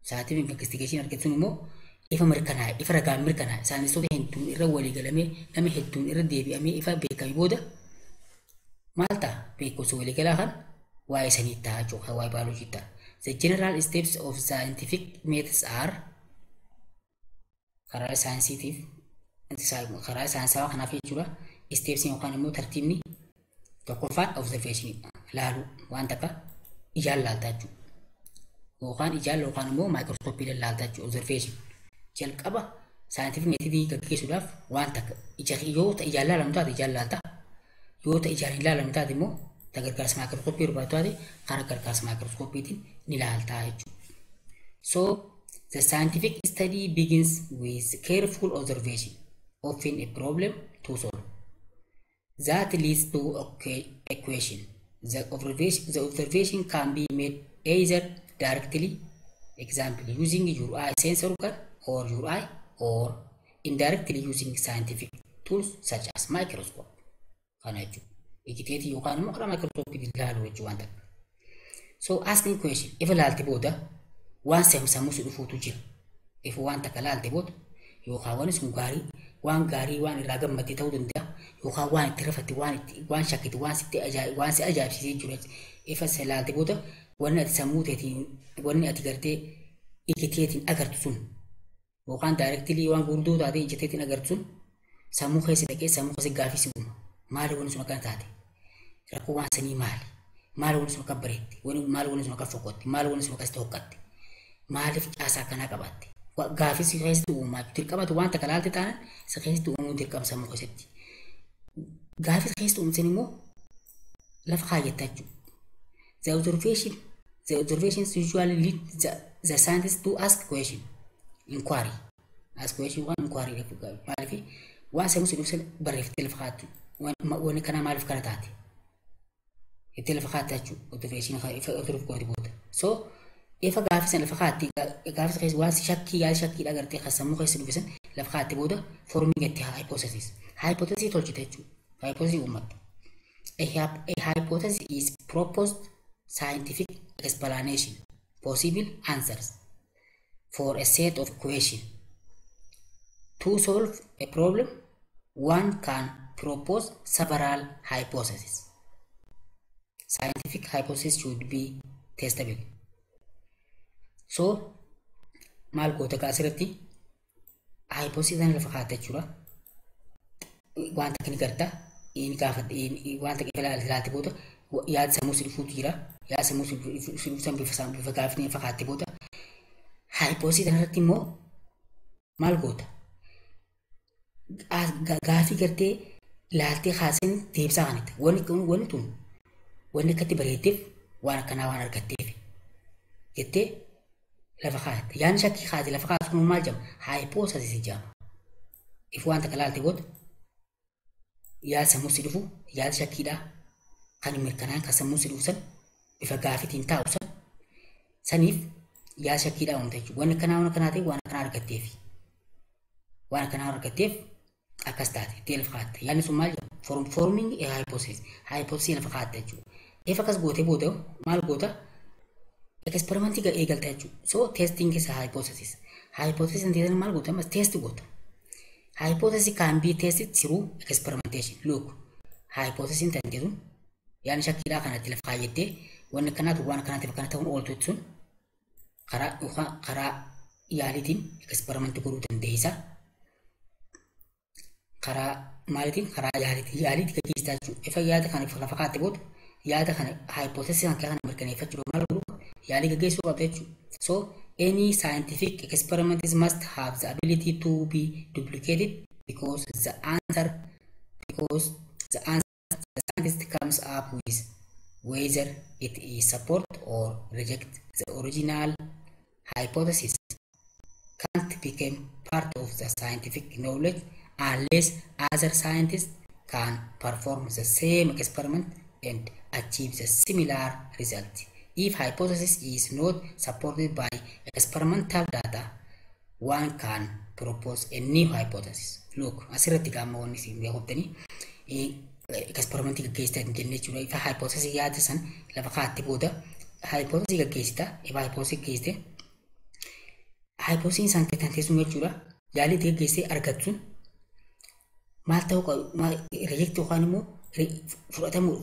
Scientific investigation argachuun immoo ifa mirkanaa'e, ifa ragaan mirkanaa'e, saayintistoota hedduun irra walii galamee, nama hedduun irra deebi'amee ifa beekame booda maal ta'a? Beekumsa waliigalaa kan waa'ee sanii ta'a jechuudha, waa'ee baayoloojii ta'a. The general steps of scientific methods are, karaa saayinsiitiif, karaa saayinsawaa kanaaf jechuudha. Steps yookaan immoo tartiibni tokkoffaan observation, laaluu, waan takka ijaan laaltaa jechuudha. Yookaan ijaan yookaan immoo maayikirooskoopiidhaan laaltaa jechuudha, observation. Jalqaba scientific methodii gaggeessuudhaaf waan takka ija yoo ta'e ijaan laalamu taate ijaan laalta. Yoo ta'e ijaan hin laalamu taate immoo ta gargaarsa maayikirooskooppii barbaadu taate karaa gargaarsa maayikirooskooppiitiin ni laaltaa jechuudha. So the scientific study begins with careful observation, often a problem to solve. That leads to a question. The observation can be made either directly, example using your eye sense organ or your eye, or indirectly using scientific tools such as microscope. Kana jechuudha. Ijiteetii yookaan immoo karaa microscope ilaaluu jechuu waan takka. So asking question, ifa laalte booda waan sammuu si dhufuutu jira. Ifa waan takka laalte booda yookaan waan sun gaarii waan gaarii waan irraa gammadde ta'uu danda'a yookaan waan itti rafatte waan itti waan shakkite waan sitti ajaa'ib waan si ajaa'ibsiisee jiru ifa si laalte booda wanni ati sammuu teetiin wanni ati gartee ijiteetiin agartu sun yookaan directly waan gurguddoo taate ijiteetiin agartu sun sammuu keessa dhaqee sammuu keessa gaafii si uuma. Maali wanni sun akkana taate? Rakkoo waan sanii maali? Maali wanni sun akka bareetti? Maali wanni sun akka foqotti? Maali wanni sun akkas tokkatte? Maaliif caasaa akkanaa qabaatte? Gaafii si keessatti uumaa dirqamatu waan takka laalte taanaan si keessatti uumuu dirqama sammuu keessatti. Gaafii si keessatti uumsan immoo lafa kaayyattaa jechuudha. The observations usually lead the scientist to ask question, inquiry. Ask question waan inquiry maaliif waan sammuu si dhufsan barreeffattee lafa kaa'attu. Wanni kana maaliif kana taate? Itti lafa kaa'atte jechuudha. Observation ifa observe goote booda. So ifa gaafii sana lafa kaa'atte gaafii keessa waan shakkii yaada shakkiidha agartee kan sammuu keessa dhufisan lafa kaa'atte booda forming itti hypothesis. Hypothesis tolchite jechuudha. Hypothesis uummatta. A hypothesis is proposed scientific explanation, possible answers for a set of questions. To solve a problem, one can propose several hypotheses. Scientific hypothesis should be testable. So, maal goota asirratti hypothesis sana lafa kaa'atte jechuudha. Wanta akka ni garta, inni gaafate wanta akka ilaalte booda yaada sammuu si dhufuutu jira. Yaada sammuu si dhufuusan bifa bifa gaafni lafa kaa'atte booda hypothesis sanarratti immoo maal goota? Gaafii gartee laaltee kaaseen deebisaa kanatti. Wanni tun wanni akkatti bareeddeef waan akkanaa waan argatteef jettee lafa kaa'atte. Yaadni shakkii kaate lafa kaa'atu kun maal jedhama? Hypothesis jedhama. If waan takka laalte booda yaada sammuu si dhufu yaada shakkiidhaa kan mirkanaan kan sammuu si dhufu san bifa gaafiitiin taa'u san saniif yaada shakkiidhaa uumte jechuudha. Wanni akkanaa waan akkanaa ta'e waan akkanaa argatteef. Waan akkanaa argatteef akkas taate itti lafa kaa'atte. Yaadni sun maal jedhama? Forming a hypothesis. Hypothesis lafa kaa'atte jechuudha. If akkas gootee booda maal goota? Experimentii eegalta jechuudha. So testing is a hypothesis. Hypothesis hin ta'in maal goota? Ammas test goota. Hypothesis can be tested through experimentation. Look, hypothesis hin ta'in sun yaadni shakkiidhaa kanatti lafa kaayyattee wanni akkanaatu waan akkanaatiif akkana ta'uun ooltu sun karaa yookaan karaa yaaliitiin experimentii godhuu dandeessa. Karaa maaliitiin? Karaa yaaliitiin yaaliitiin gaggeessitaa jechuudha. Ifa yaada kana lafa kaa'atte booda yaada kana hypothesis kan kana mirkaneeffachuuf maal godhuu yaalii gaggeessuu qabda jechuudha. So any scientific experiment must have the ability to be duplicated because the answer the scientist comes up with, whether it is support or reject the original hypothesis, can't become part of the scientific knowledge unless other scientists can perform the same experiment and achieve the similar result. If hypothesis is not supported by experimental data, one can propose a new hypothesis. Look, asirratti gaama wanni isin beekoftanii experimentii gaggeessitan jennee jechuudha. Ifa hypothesis yaada san lafa kaa'atte booda hypothesis gaggeessita. Ifa hypothesis gaggeessite hypothesis isaan kan teessuun jechuudha. Yaalii itti gaggeessee argattu maal ta'uu qabu reject yookaan immoo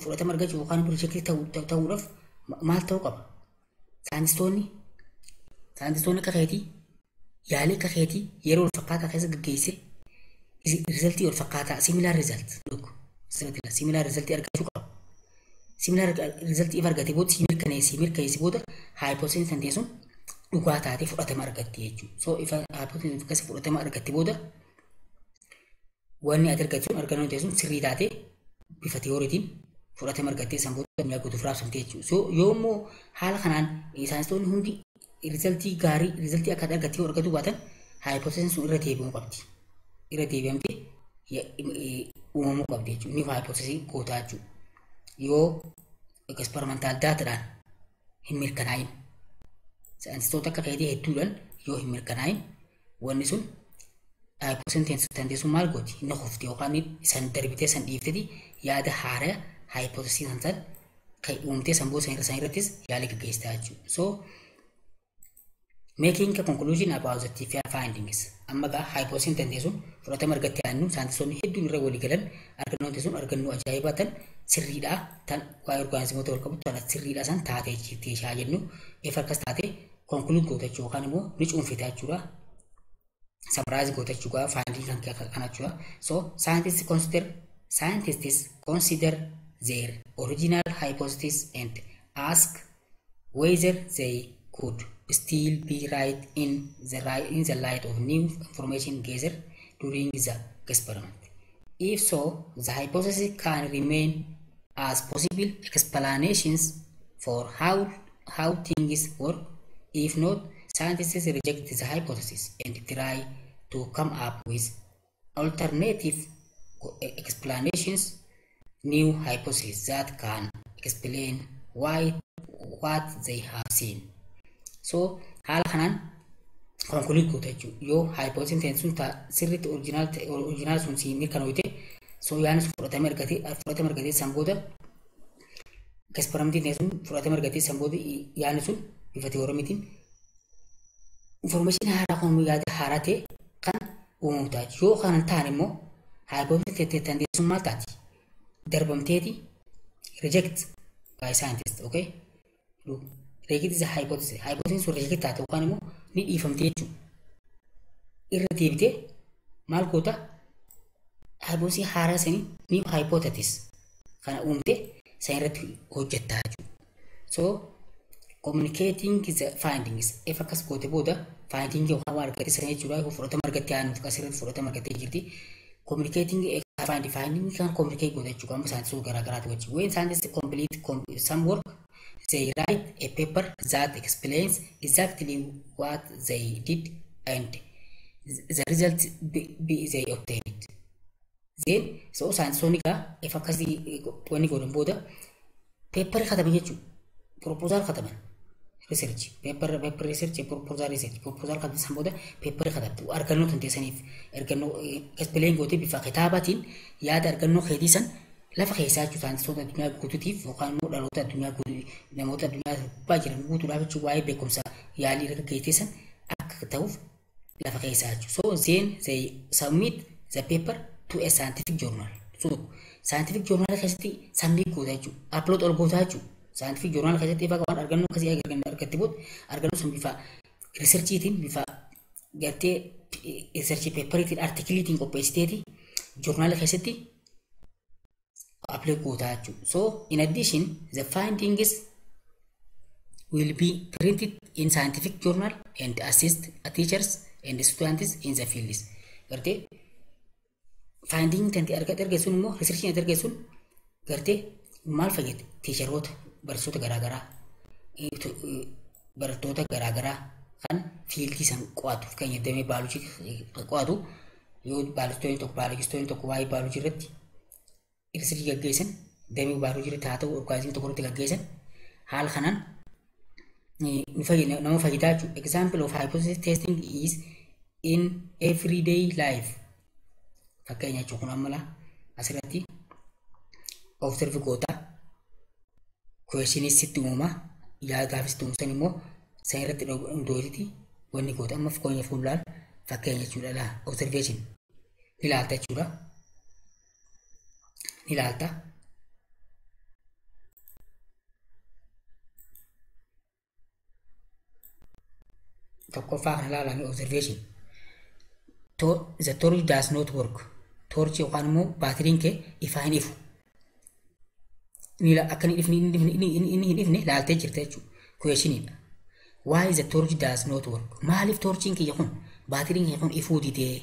fudhatama argachuu yookaan immoo reject ta'uudhaaf maal ta'uu qaba? Saayintistoonni akka keetii yaalii akka keetii yeroo wal fakkaataa keessa gaggeessee resultii wal fakkaataa, similar result, look, similar resultii argachuu qaba. Similar resultii if argate booda si mirkaneessi booda hypothesis san teessuun dhugaa taatee fudhatama argatti jechuudha. So ifa hypothesis akkasii fudhatama argatti booda wanni ati argattu sun argannoo ta'e sun sirrii taatee bifa tiyooriitiin fudhatama argattee san booda addunyaa guutuuf raabsamte jechuudha. So yoo immoo haala kanaan saayinsistoonni hundi resultii gaarii resultii akka argattee yoo argatu baatan hypothesis sun irra deebi'uu qabdi. Irra deebi'amtee uumamuu qabdi jechuudha. New hypothesis gootaa jechuudha. Yoo experimental dataadhaan hin mirkanaa'in, saayintistoota akka keetii hedduudhaan yoo hin mirkanaa'in, wanni sun hypothesis tantee sun maal gooti? Inni kufti yookaan san darbitee san dhiifteti yaada haaraa hypothesis san kan uumtee san booda san irrattis yaalii gaggeessitaa jechuudha. So making a conclusion about the findings. Amma gaa hypothesis tantee sun fudhatama argattee aannu saayintistoonni hedduun irra walii galan argannoon sun argannoo ajaa'ibaa tan sirriidhaa tan waa'ee orgaanizimoota wal qabu tan sirriidhaa san taatee jirti ishaa jennu ifa akkas taatee conclude goota jechuudha yookaan immoo ni cuunfita jechuudha. Summarize goota jechuudha finding kan kana jechuudha. So scientists consider their original hypothesis and ask whether they could still be right in the light of new information gathered during the experiment. If so, the hypothesis can remain as possible explanations for how things work. If not, scientists reject the hypothesis and try to come up with alternative explanations, new hypotheses that can explain why what they have seen. So haala kanaan conclude goota jechuudha. Yoo hypothesis ta'e sun sirriitti original sun siin mirkanoofte, so yaadni sun fudhatame argatee san booda experimentiin ta'e sun fudhatame argatee san booda yaadni sun bifa theoremiitiin information haaraa kun yaada haaraa ta'e kan uumamu ta'a. Yoo kana hin taane immoo hypothesis ta'e sun maal taati? Darbamteeti reject by scientist, okay? Look, reject is a hypothesis. Hypothesis sun reject taate yookaan immoo ni dhiifamte jechuudha. Irra deebitee maal goota? Hypothesis haaraa sanii, new hypothesis kana uumte san irratti hojjettaa jechuudha. So communicating the findings, if akkas goote booda finding yookaan waan argatte sana jechuudha, fudhatama argattee aanuuf asirratti fudhatama argattee jirti. Communicating finding kan communicate goota jechuudha amma saayintistoota garaa garaati wajjin. When scientists complete some work, they write a paper that explains exactly what they did and the result be they obtained. Then so saayintistoonni gaa if akkasii wanni godhan booda paper kataban jechuudha. Proposal kataban. Research paper, paper research, proposal, research proposal kataban. San booda paper katabtu argannoo tan teessaniif argannoo explain gootee bifa kitaabaatiin yaada argannoo keetii san lafa keessaa jechuudha saayintistoota addunyaa guutuutiif yookaan immoo dhaloota addunyaa guutuu namoota addunyaa gubbaa jiran guutuudhaaf jechuudha waa'ee beekumsa yaalii irra geessee san akka ta'uuf lafa keessaa jechuudha. So then they submit the paper to a scientific journal. So scientific journal keessatti submit goota jechuudha. Upload ol goota jechuudha. Scientific journal keessatti ifa waan argannoo akkasii argatte booda argannoo sun bifa researchiitiin bifa gartee research paperiitiin articleiitiin qopheessiteeti journal keessatti upload goota jechuudha. So in addition, the findings will be printed in scientific journal and assist teachers and students in the fields. Gartee finding tanti argate argate sun immoo researchiin ati argate sun gartee maal fayyada? Teacheroota, barsiisota garaagaraa, barattoota garaagaraa kan fieldii san qo'atu, fakkeenya damee baayoloojii qo'atu, yoo baayolojistoonni tokko waa'ee baayoloojii irratti researchii gaggeessan, damee baayoloojii irratti haa ta'u orgaanizimii tokko irratti gaggeessan, haala kanaan nama fayyadaa jechuudha. Example of hypothesis testing is in everyday life. Fakkeenya jechuun kun amma asirratti observe goota, questionis sitti uumama, yaa gaafis sitti uumu san immoo san irratti hundoofti wanni goota. Amma fakkeenya fuullaan fakkeenya jechuudha laa observation ni ilaalta jechuudha. Ni ilaalta. Tokkoffaa kana ilaalame observation. The torch does not work. Torch yookaan immoo baatiriin kee ifaa hin ifu. Akka inni hin ifne ilaaltee jirta jechuudha. Questioniidha. Why the torch does not work? Maaliif torchiin kiyya kun, baatiriin kiyya kun ifuu didee?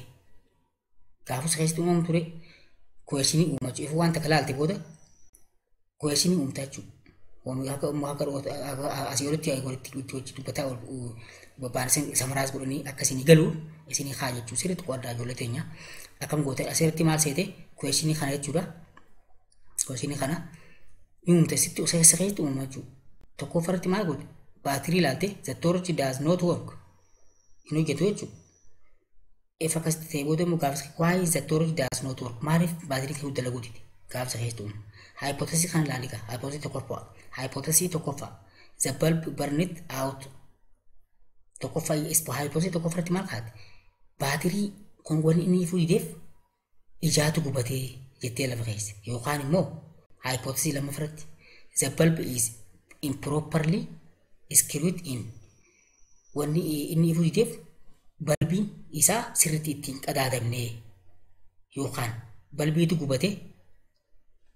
Gaafus keessatti uumamu ture questionii uumachuu ifuu waan takka ilaalte booda questionii uumta jechuudha. Akka asii olitti walitti dubbataa baansan summarize godhanii akka isinii galu isinii kaa jechuudha. Sirriitti qo'adhaa ijoollee teenya. Akkam goote asirratti maal seete questionii kana jechuudha. Questionii kana ni uumte sitti osoo keessatti uumama jechuudha. Tokkoffaarratti maal goote baatirii ilaalte, the torch does not work, hin hojjetu jechuudha. If akkasitti ta'e booda immoo gaafsa why the torch does not work, maaliif baatirii ta'uu dalaguuti gaafsa keessatti uumama. Hypothesis kana ilaali gaa, hypothesis tokkoffaa. Hypothesis tokkoffaa, the bulb burned out. Tokkoffaa, hypothesis tokkoffaatti maal kaate? Baatirii kun wanni inni ifuu dideef ijaatu gubatee jettee lafa keesse, yookaan immoo hypothesis lammaffaatti the bulb is improperly screwed in, wanni inni ifuu dideef balbiin isaa sirriitti ittiin qadaadamne yookaan balbiitu gubate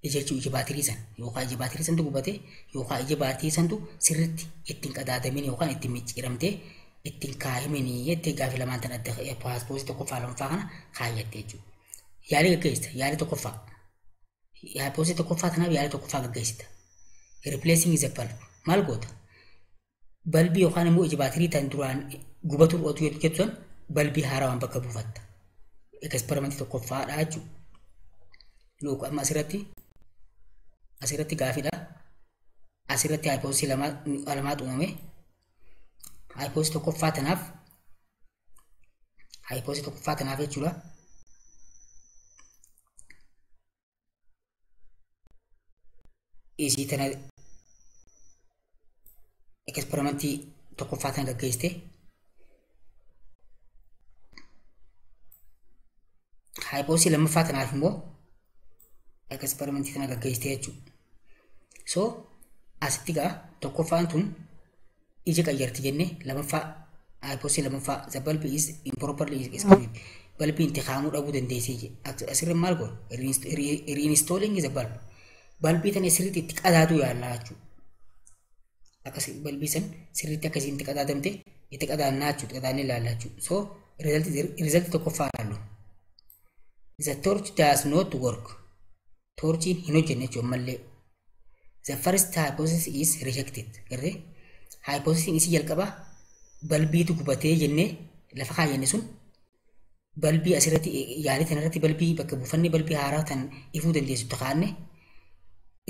ija jechuun ija baatirii san yookaan ija baatirii santu gubate yookaan ija baatirii santu sirriitti ittiin qadaadamin yookaan ittiin micciiramtee ittiin kaa'imini jettee gaafii lamaan tan adda hypothesis tokkoffaa lammaffaa kana kaayyatte jechuudha. Yaalii gaggeessita, yaalii tokkoffaa. Hypothesis tokkoffaa tanaaf yaalii tokkoffaa gaggeessita. Replacing the bulb maal goota? Balbii yookaan immoo ija baatirii tan duraan gubatu dhootu jettu san balbii haarawaan bakka buufatta. Experimentii tokkoffaadha jechuudha. Look, amma asirratti gaafiidha. Asirratti hypothesis lamaatu uumame. Hypothesis tokkoffaa tanaaf, hypothesis tokkoffaa tanaaf jechuudha. Isii tana experimentii tokkoffaa tana gaggeessite. Hypothesis lammaffaa tanaaf immoo experimentii tana gaggeessite jechuudha. So asitti gaa tokkoffaan tun ija qayyarti jenne, lammaffaa hypothesis lammaffaa the bulb is improperly screwed, balbiin itti kaa'amuu dhabuu dandeessee. Asirra maal godhu? Reinstalling the bulb, balbii tana sirriitti itti qadaaduu yaallaa jechuudha. Akkas balbii san sirriitti akkasiin itti qadaadamte itti qadaannaa jechuudha, qadaannee ilaallaa jechuudha. So result tokkoffaa ilaallu. The torch does not work. Torchiin hin hojjenne jechuudha ammallee. The first hypothesis is rejected. Gartee hypothesis isii jalqaba balbiitu gubatee jennee lafa kaayyanne sun balbii asirratti yaalii tanarratti balbii bakka buufannee balbii haaraa tan ifuu dandeessu kaa'anne,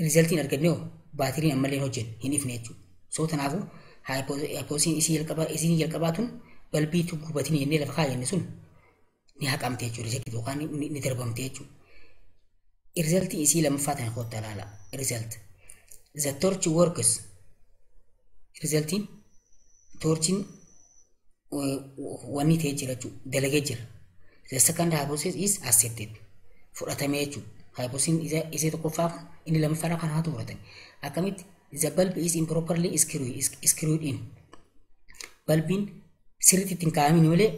resultiin arganne hoo baatiriin ammallee hin hojjenne, hin ifne jechuudha. So kanaafuu hypothesis isii jalqabaa tun balbiitu gubatiin jennee lafa kaayyanne sun ni haqamte jechuudha, rejected yookaan ni darbamte jechuudha. Resultii isii lammaffaa tana kottaa ilaala. Result. The torch works. Resultiin torchiin wanni ta'ee jira jechuudha. Dalagee jira. The second hypothesis is accepted. Fudhatamee jechuudha. Hypothesis isa tokkoffaa kun inni lammaffaa kan haatu fudhatame. Akkamitti? The bulb is improperly screwed in. Balbiin sirriitti ittiin kaa'amin malee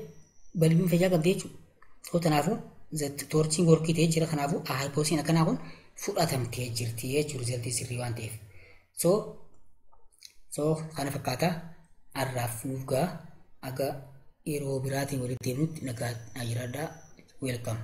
balbiin fayyaa qabdi jechuudha. So kanaafuu torchiin workii ta'ee jira, kanaafuu hypothesis akkanaa kun fudhatamtee jirti jechuudha resultii sirrii waan ta'eef. So kana fakkaata, har'aaf nuuf ga'a, aga yeroo biraatiin walitti deemnutti nagaa jiraadhaa. Welcome.